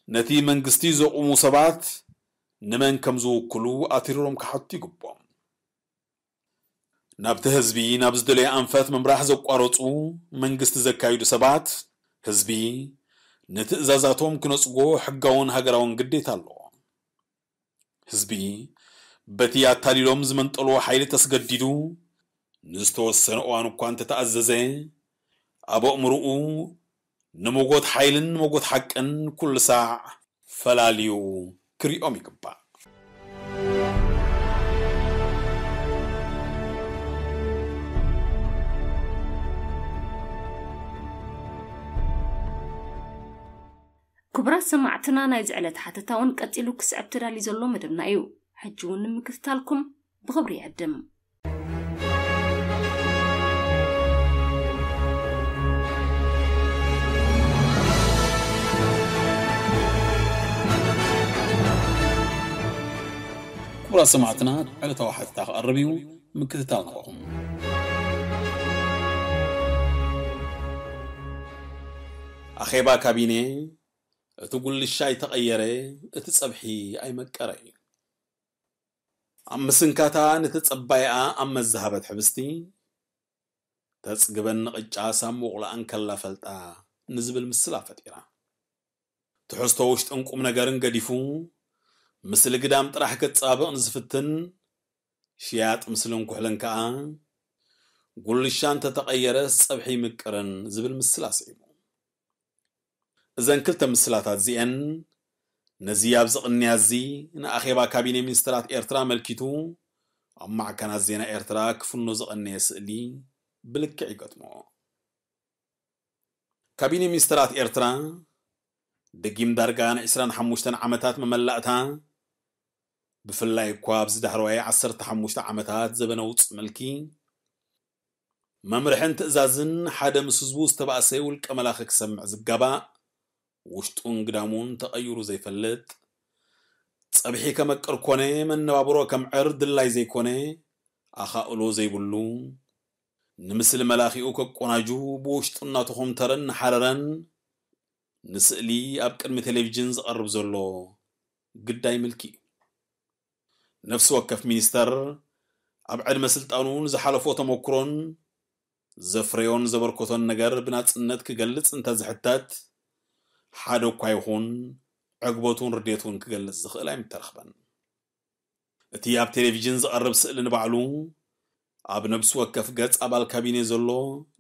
ነቲ መንግስቲ ዘቑሙ ሰባት ንመን ከም ዝውክሉ ኣትሪሮም ክሓቱ ይግብኦም። ናብቲ ህዝቢ ናብ ዝደለየ ኣንፈት ምምራሕ ዘቋረጹ መንግስቲ ዘካይዱ ሰባት ህዝቢ ንትእዛዛቶም ክነጽጎ ሕጋውን ሃገራውን ግዴታ ኣለዎ። ህዝቢ በቲ ኣታሊሎም ዝመንጠልዎ ሓይሊ ተስገዲዱ ንዝተወሰነ እዋን እኳ እንተተኣዘዘ ኣብ ኣእምርኡ ንመጎት ሓይልን ንመጎት ሓቅን ኩሉ ሳዕ ፈላልዩ ክሪኦም ይግባእ። ክቡራት ሰማዕትና ናይዚ ዕለት ሓተታ እውን ቀጺሉ ክስዕብ ተዳልዩ ዘሎ መደብና እዩ። ሕጂ እውን ንምክትታልኩም ብኽብሪ ይዕድም። ክቡራት ሰማዕትና ዕለታዊ ሓተታ ክቐርብ እዩ ምክትታል ንኸኹም። ኣኼባ ካቢኔ እቲ ጉልሻ ኣይተቐየረ እቲ ጸብሒ ኣይመቀረ እዩ። ኣብ ምስንካታ ንተጸባይኣ ኣብ መዛሃበት ሕብስቲ ተጽግበኒ ቅጫ ሳብ ምቑላኣ እንከላ ፈልጣ ንዝብል ምስላ ፈጢራ። ትሕዝቶ ውሽጥን ቁም ነገርን ገዲፉ፣ ምስሊ ግዳም ጥራሕ ከጻብቕ ንዝፍትን፣ ሽያጥ ምስልን ኩሕልን ከኣ፣ ጉልሻ እንተተቐየረስ ጸብሒ ይምቅርን ዝብል ምስላ ስዒቡ። እዘን ክልተ ምስላታት እዚኤን ነዚ ኣብዚ ቅንያት እዚ ንኣኼባ ካቢነ ሚኒስትራት ኤርትራ ኣመልኪቱ ኣብ ማዕከናት ዜና ኤርትራ ክፍኖ ዝቐነየ ስእሊ ብልክዕ ይገጥሞ። ካቢነ ሚኒስትራት ኤርትራ ደጊም ዳርጋ ን ዕስራን ሓሙሽተን ዓመታት መመላእታ፣ ብፍላይ እኳ ኣብዚ ዳሕረዋይ ዓሰርተ ሓሙሽተ ዓመታት ዘበነ ውጽእ ምልኪ፣ መምርሕን ትእዛዝን ሓደ ምስ ህዝቡ ዝተባእሰ ውልቀ መላኺ ክሰምዕ ዝጋባእ፣ ውሽጡን ግዳሙን ተቐይሩ ዘይፈልጥ፣ ጸብሒ ከመቅር ኮነ መነባብሮ ከምዕር ድላይ ዘይኮነ፣ ኣኻእሎ ዘይብሉ፣ ንምስሊ መላኺኡ ከቆናጁ ብውሽጡ እናተኾምተረን እናሓረረን ንስእሊ ኣብ ቅድሚ ቴሌቪዥን ዝቐርብ ዘሎ ግዳይ ምልኪ እዩ። ነፍሲ ወከፍ ሚኒስተር ኣብ ዕድመ ስልጣኑ ንዝሓለፎ ተመኩሮን ዘፍረዮን ዘበርኮቶን ነገር ብናጽነት ክገልጽ እንተ ዝሕተት፣ ሓደ እኳ ይኹን ዕግበቱን ርዴቱን ክገልጽ ዝኽእል ኣይምተረኽበን። እቲ ኣብ ቴሌቪዥን ዝቐርብ ስእሊ ንባዕሉ፣ ኣብ ነብሲ ወከፍ ገጽ ኣባል ካቢኔ ዘሎ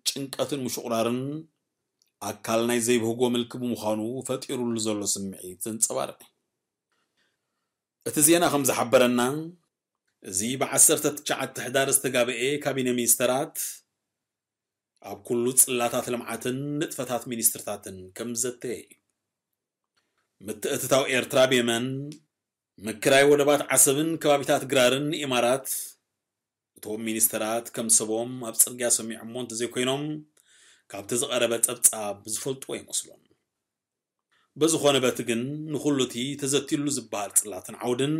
ጭንቀትን ምሽቑራርን ኣካል ናይ ዘይብህጎ ምልኪ ብምዃኑ ፈጢሩሉ ዘሎ ስምዒት ዘንጸባርቕ እዩ። እቲ ዜና ከም ዝሓበረና፣ እዚ ብዓሰርተ ትሽዓተ ሕዳር ዝተጋበኤ ካቢነ ሚኒስተራት፣ ኣብ ኩሉ ጽላታት ልምዓትን ንጥፈታት ሚኒስትርታትን ከም ዘተየ እዩ። ምትእትታው ኤርትራ ብየመን፣ ምክራይ ወደባት ዓሰብን ከባቢታት ግራርን ንኢማራት፣ እቶም ሚኒስተራት ከም ሰቦም ኣብ ጽርግያ ሰሚዖሞ እንተዘይኮይኖም፣ ካብቲ ዝቐረበ ጸብጻብ ዝፈልጥዎ ይመስሎም። በዝኾነ በቲ ግን ንኹሉ እቲ ተዘትዩሉ ዝበሃል ጽላትን ዓውድን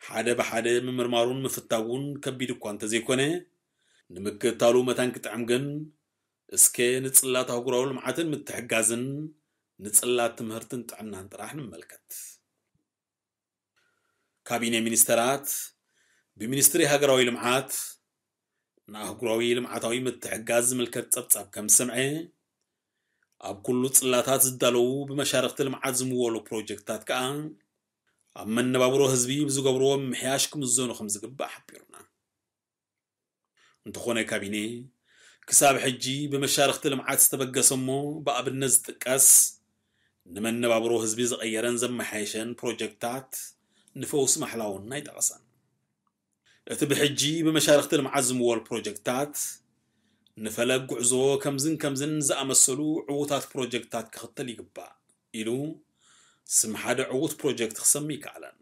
ሓደ ብሓደ ምምርማሩን ምፍታጉን ከቢድ እኳ እንተዘይኮነ፣ ንምክትታሉ መታን ክጥዕም ግን፣ እስከ ንጽላት ኣህጉራዊ ልምዓትን ምትሕጋዝን ንጽላት ትምህርትን ጥዕናን ጥራሕ ንመልከት። ካቢኔ ሚኒስተራት ብሚኒስትሪ ሃገራዊ ልምዓት ንኣህጉራዊ ልምዓታዊ ምትሕጋዝ ዝምልከት ጸብጻብ ከም ዝሰምዐ፣ ኣብ ኩሉ ጽላታት ዝዳለዉ ብመሻርኽቲ ልምዓት ዝምወሉ ፕሮጀክትታት ከኣ ኣብ መነባብሮ ህዝቢ ብዝገብርዎ ምምሕያሽ ክምዘኑ ከም ዝግባእ ሓቢሩና። እንተኾነ ካቢኔ ክሳብ ሕጂ ብመሻርኽቲ ልምዓት ዝተበገሰ እሞ ብኣብነት ዝጥቀስ ንመነባብሮ ህዝቢ ዝቐየረን ዘመሓየሸን ፕሮጀክትታት ንፈውሲ ማሕላውን ኣይጠቐሰን። እቲ ብሕጂ ብመሻርኽቲ ልምዓት ዝምወል ፕሮጀክትታት ንፈለግ ጉዕዞ ከምዝን ከምዝን ዝኣመሰሉ ዕዉታት ፕሮጀክትታት ክኽተል ይግባእ ኢሉ ስም ሓደ ዕዉት ፕሮጀክት ክሰሚ ይከኣለን።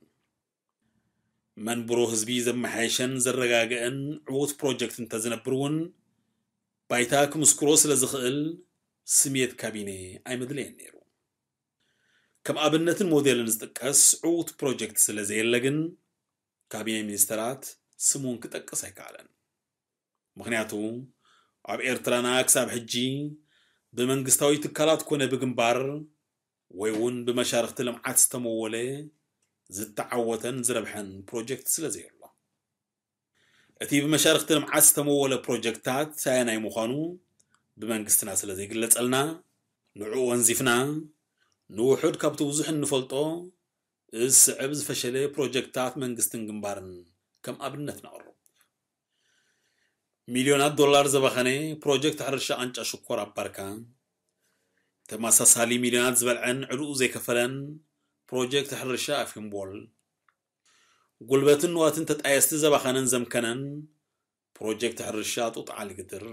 መንብሮ ህዝቢ ዘመሓየሸን ዘረጋገአን ዕዉት ፕሮጀክት እንተዝነብር እውን ባይታ ክምስክሮ ስለ ዝኽእል ስምየት ካቢኔ ኣይመድለየን ነይሩ። ከም ኣብነትን ሞዴልን ዝጥቀስ ዕዉት ፕሮጀክት ስለ ዘየለ ግን ካቢኔ ሚኒስተራት ስሙን ክጠቅስ ኣይከኣለን። ምኽንያቱ ኣብ ኤርትራና ክሳብ ሕጂ ብመንግስታዊ ትካላት ኮነ ብግንባር ወይ እውን ብመሻርኽቲ ልምዓት ዝተመወለ ዝተዓወተን ዝረብሐን ፕሮጀክት ስለ ዘየሎ። እቲ ብመሻርኽቲ ልምዓት ዝተመወለ ፕሮጀክትታት ኣየናይ ምዃኑ ብመንግስትና ስለ ዘይግለጸልና፣ ንዕኡ ወንዚፍና ንውሑድ ካብቲ ብዙሕ እንፈልጦ ዝስዕብ ዝፈሸለ ፕሮጀክትታት መንግስትን ግንባርን ከም ኣብነት ነቕርብ። ሚልዮናት ዶላር ዘባኸነ ፕሮጀክት ሕርሻ ቃንጫ ሽኮር ኣብ ባርካ፣ ተመሳሳሊ ሚልዮናት ዝበልዐን ዕድኡ ዘይከፈለን ፕሮጀክት ሕርሻ ኣፊምቦል፣ ጉልበትን ንዋትን ተጣየስቲ ዘባኸነን ዘምከነን ፕሮጀክት ሕርሻ ጡጥ ዓሊ ግድር፣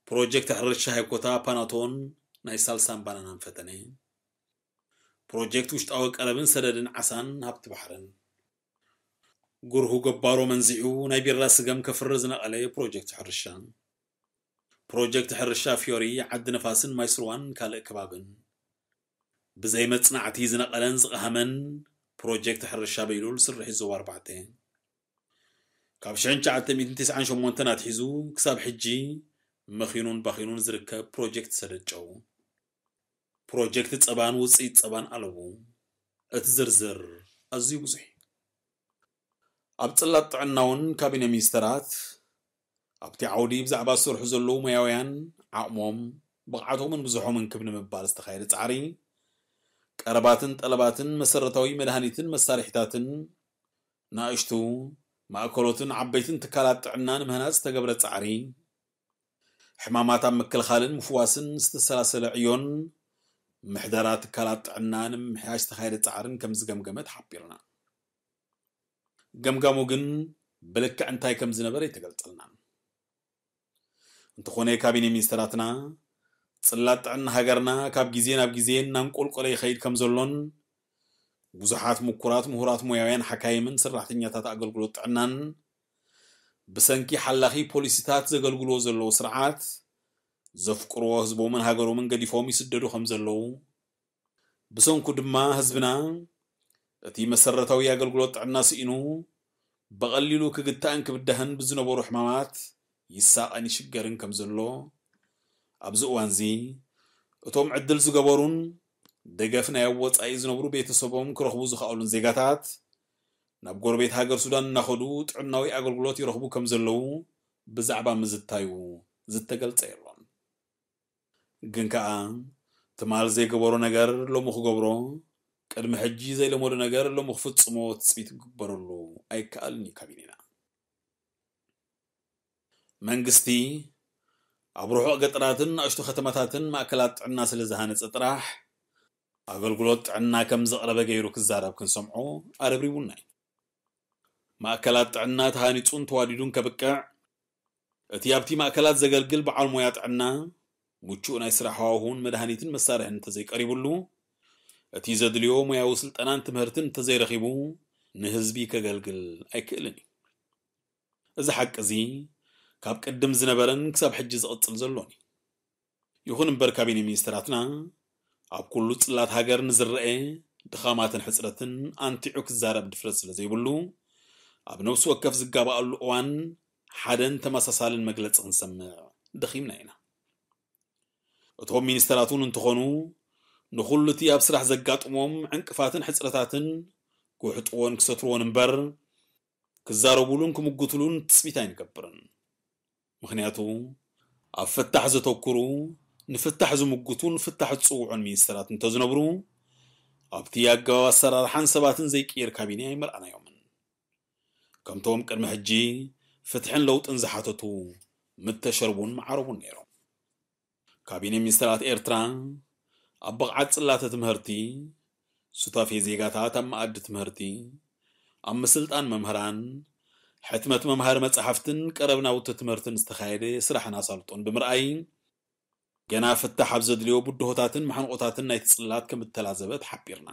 ፕሮጀክት ሕርሻ ሃይኮታ ፓናቶን ናይ ሳልሳን ባናናን ፈተነ፣ ፕሮጀክት ውሽጣዊ ቀረብን ሰደድን ዓሳን ሃብቲ ባሕርን፣ ጉርሁ ገባሮ መንዚዑ ናይ ቢራ ስገም ከፍሪ ዝነቐለ ፕሮጀክት ሕርሻ፣ ፕሮጀክት ሕርሻ ፊዮሪ ዓዲ ነፋስን ማይ ስርዋን ካልእ ከባብን፣ ብዘይ መጽናዕቲ ዝነቐለን ዝቐሃመን ፕሮጀክት ሕርሻ በይሉል ስርሒት ዞባ ኣርባዕተ፣ ካብ ሽሕን ትሽዓተ ሚእትን ተስዓን ሸሞንተን ኣትሒዙ ክሳብ ሕጂ መኺኑን ባኺኑን ዝርከብ ፕሮጀክት ሰደድ ጨው፣ ፕሮጀክት ጸባን ውጽኢት ጸባን ኣለቡ። እቲ ዝርዝር ኣዝዩ ብዙሕ እዩ። ኣብ ጽላት ጥዕና እውን ካቢነ ሚኒስተራት ኣብቲ ዓውዲ ብዛዕባ ዝሰርሑ ዘለዉ ሞያውያን ዓቕሞም፣ ብቕዓቶምን ብዝሖምን ክብ ንምባል ዝተኻየደ ጻዕሪ፣ ቀረባትን ጠለባትን መሰረታዊ መድሃኒትን መሳርሒታትን፣ ንኣሽቱ፣ ማእከሎትን ዓበይትን ትካላት ጥዕና ንምህናጽ ዝተገብረ ጻዕሪ፣ ሕማማት ኣብ ምክልኻልን ምፍዋስን ዝተሰላሰለ ዕዮን ምሕደራ ትካላት ጥዕና ንምምሕያሽ ዝተኻየደ ጻዕርን ከም ዝገምገመት ሓቢርና። ገምጋሙ ግን ብልክዕ እንታይ ከም ዝነበረ ኣይተገልጸልናን። እንተኾነ ካቢኔ ሚኒስትራትና ጽላት ጥዕና ሃገርና ካብ ግዜ ናብ ግዜ እናንቆልቆለ ይኸይድ ከም ዘሎን ብዙሓት ምኩራት ምሁራት ሞያውያን ሓካይምን ሰራሕተኛታት ኣገልግሎት ጥዕናን ብሰንኪ ሓላኺ ፖሊሲታት ዘገልግልዎ ዘለዉ ስርዓት ዘፍቅርዎ ህዝቦምን ሃገሮምን ገዲፎም ይስደዱ ከም ዘለዉ፣ ብሰንኩ ድማ ህዝብና እቲ መሰረታዊ ኣገልግሎት ጥዕና ስኢኑ ብቐሊሉ ክግታእን ክብዳህን ብዝነበሩ ሕማማት ይሳቐን ይሽገርን ከም ዘሎ፣ ኣብዚ እዋንዚ እቶም ዕድል ዝገበሩን ደገፍ ናይ ኣብ ወጻኢ ዝነብሩ ቤተሰቦም ክረኽቡ ዝኸኣሉን ዜጋታት ናብ ጎረቤት ሃገር ሱዳን እናኸዱ ጥዕናዊ ኣገልግሎት ይረኽቡ ከም ዘለዉ ብዛዕባ ምዝታዩ ዝተገልጸ የሎን። ግን ከኣ ትማል ዘይገበሮ ነገር ሎሚ ክገብሮ፣ ቅድሚ ሕጂ ዘይለመዶ ነገር ሎሚ ክፍጽሞ ትጽቢት ክግበረሉ ኣይከኣልን እዩ ካቢኔና። መንግስቲ ኣብ ርሑቕ ገጠራትን ንኣሽቱ ከተማታትን ማእከላት ጥዕና ስለ ዝሃነጸ ጥራሕ ኣገልግሎት ጥዕና ከም ዘቕረበ ገይሩ ክዛረብ ክንሰምዖ ኣረብሪቡና እዩ። ማእከላት ጥዕና ተሃኒጹን ተዋዲዱን ከብቅዕ እቲ ኣብቲ ማእከላት ዘገልግል በዓል ሞያ ጥዕና ምቹእ ናይ ስራሕ ሃዋሁን መድሃኒትን መሳርሕን እንተዘይቀሪቡሉ፣ እቲ ዘድልዮ ሞያዊ ስልጠናን ትምህርትን እንተዘይረኺቡ ንህዝቢ ከገልግል ኣይክእልን እዩ። እዚ ሓቂ እዚ ካብ ቅድም ዝነበረን ክሳብ ሕጂ ዝቕጽል ዘሎን እዩ። ይኹን እምበር ካቢኔ ሚኒስትራትና ኣብ ኩሉ ጽላት ሃገር ንዝረኤ ድኻማትን ሕጽረትን ኣንቲዑ ክዛረብ ድፍረት ስለ ዘይብሉ ኣብ ነፍሲ ወከፍ ዝጋባኣሉ እዋን ሓደን ተመሳሳልን መግለጺ ክንሰምዕ ደኺምና ኢና። እቶም ሚኒስተራት እውን እንተኾኑ ንኹሉ እቲ ኣብ ስራሕ ዘጋጥሞም ዕንቅፋትን ሕጽረታትን ክውሕጥዎን ክሰትርዎን እምበር ክዛረቡሉን ክምጉትሉን ትጽቢት ኣይንገብርን። ምኽንያቱ ኣብ ፍታሕ ዘተኩሩ ንፍታሕ ዝምጉቱን ፍታሕ ዝጽውዑን ሚኒስተራት እንተዝነብሩ ኣብቲ ኣገባብ ኣሰራርሓን ሰባትን ዘይቅየር ካቢኔ ኣይመርኣናዮምን። ከምቶም ቅድሚ ሕጂ ፍትሕን ለውጥን ዝሓተቱ ምተሸርቡን መዓረቡን ነይሮም። ካቢኔ ሚኒስተራት ኤርትራ ኣብ ብቕዓት ጽላተ ትምህርቲ፣ ሱታፌ ዜጋታት ኣብ መኣዲ ትምህርቲ፣ ኣብ ምስልጣን መምህራን፣ ሕትመት መምሃሪ መጻሕፍትን ቀረብ ናውቲ ትምህርትን ዝተኻየደ ስራሕን ኣሳልጦን ብምርኣይ ገና ፍታሕ ኣብ ዘድልዮ ብድሆታትን ማሕንቆታትን ናይቲ ጽላት ከም እተላዘበት ሓቢርና።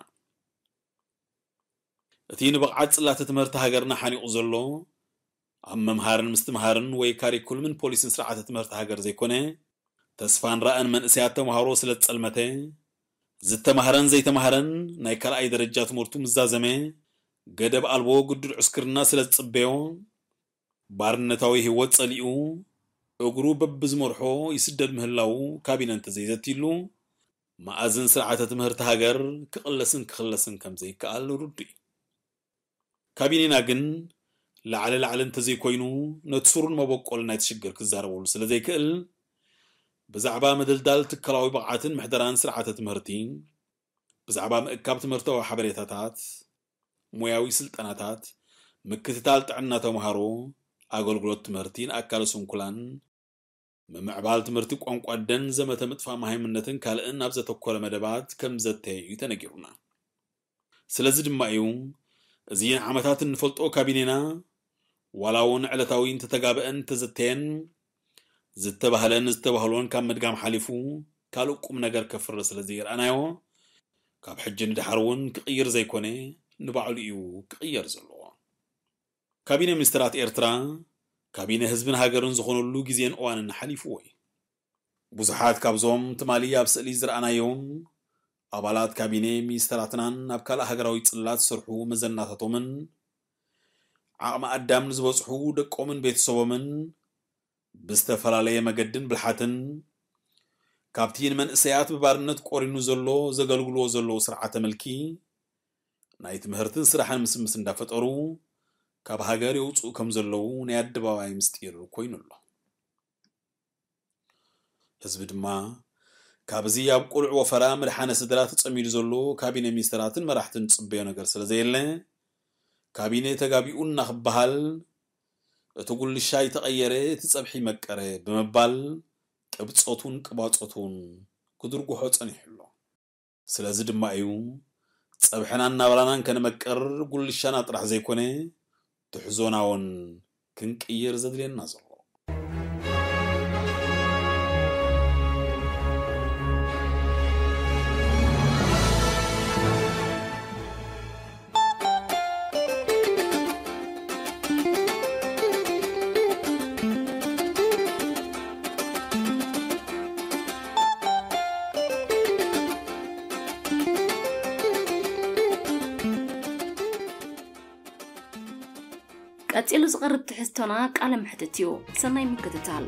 እቲ ንብቕዓት ጽላተ ትምህርቲ ሃገርና ሓኒቑ ዘሎ ኣብ መምሃርን ምስትምሃርን ወይ ካሪኩልምን ፖሊስን ስርዓተ ትምህርቲ ሃገር ዘይኮነ ተስፋን ራእን መንእሰያት ተምሃሮ ስለ ዝጸልመተ ዝተማህረን ዘይተማህረን ናይ ካልኣይ ደረጃ ትምህርቱ ምዛዘመ ገደብ ኣልቦ ግዱድ ዕስክርና ስለ ዝጽበዮ ባርነታዊ ህይወት ጸሊኡ እግሩ በብዝመርሖ ይስደድ ምህላዉ ካቢነ እንተዘይዘትይሉ መኣዝን ስርዓተ ትምህርቲ ሃገር ክቕለስን ክኽለስን ከም ዘይከኣል ርዱእ እዩ። ካቢኔና ግን ላዕሊ ላዕሊ እንተዘይኮይኑ ነቲ ስሩን መበቆል ናይቲ ሽግር ክዛረበሉ ስለ ዘይክእል ብዛዕባ ምድልዳል ትካላዊ ብቕዓትን ምሕደራን ስርዓተ ትምህርቲ ብዛዕባ ምእካብ ትምህርታዊ ሓበሬታታት ሞያዊ ስልጠናታት ምክትታል ጥዕና ተምሃሮ ኣገልግሎት ትምህርቲ ንኣካለ ስንኩላን ምምዕባል ትምህርቲ ቋንቋ ደን ዘመተ ምጥፋእ መሃይምነትን ካልእን ኣብ ዘተኮረ መደባት ከም ዘተየ እዩ ተነጊሩና። ስለዚ ድማ እዩ እዚ ንዓመታት እንፈልጦ ካቢኔና ዋላ እውን ዕለታዊ እንተተጋበአን እንተዘተየን ዝተባህለን ዝተባህሎን ካብ ምድጋም ሓሊፉ ካልእ ቁም ነገር ከፍሪ ስለ ዘይረኣናዮ ካብ ሕጂ ንድሓር እውን ክቕይር ዘይኮነ ንባዕሉ እዩ ክቕየር ዘለዎ። ካቢነ ሚኒስትራት ኤርትራ ካቢነ ህዝብን ሃገርን ዝኾነሉ ግዜን እዋንን ሓሊፍዎ እዩ። ብዙሓት ካብዞም ትማሊ ኣብ ስእሊ ዝረኣናዮም ኣባላት ካቢነ ሚኒስትራትናን ኣብ ካልእ ሃገራዊ ጽላት ዝሰርሑ መዘናታቶምን ዓቕሚ ኣዳም ንዝበጽሑ ደቆምን ቤተሰቦምን ብዝተፈላለየ መገድን ብልሓትን ካብቲ ንመንእሰያት ብባርነት ቆሪኑ ዘሎ ዘገልግልዎ ዘለዉ ስርዓተ ምልኪ ናይ ትምህርትን ስራሕን ምስምስ እንዳፈጠሩ ካብ ሃገር የውፅኡ ከም ዘለዉ ናይ ኣደባባይ ምስጢር ኮይኑ ኣሎ። ህዝቢ ድማ ካብዚ ኣብ ቁልዕ ወፈራ ምድሓነ ስድራ ተጸሚዱ ዘሎ ካቢነ ሚኒስተራትን መራሕትን ዝጽበዮ ነገር ስለ ዘየለ ካቢነ ተጋቢኡ እናክበሃል እቲ ጉልሻ ይተቐየረ እቲ ጸብሒ መቀረ ብምባል ቅብጸቱን ቅባጸቱን ክድርጉሖ ጸኒሑ ኣሎ። ስለዚ ድማ እዩ ጸብሕናን ናብራናን ከነመቅር ጉልሻና ጥራሕ ዘይኮነ ትሕዞና እውን ክንቅይር ዘድልየና ዘሎ። ቀጺሉ ዝቐርብ ትሕዝቶና ቃለ መሕትት እዩ። ሰናይ ምክትታል።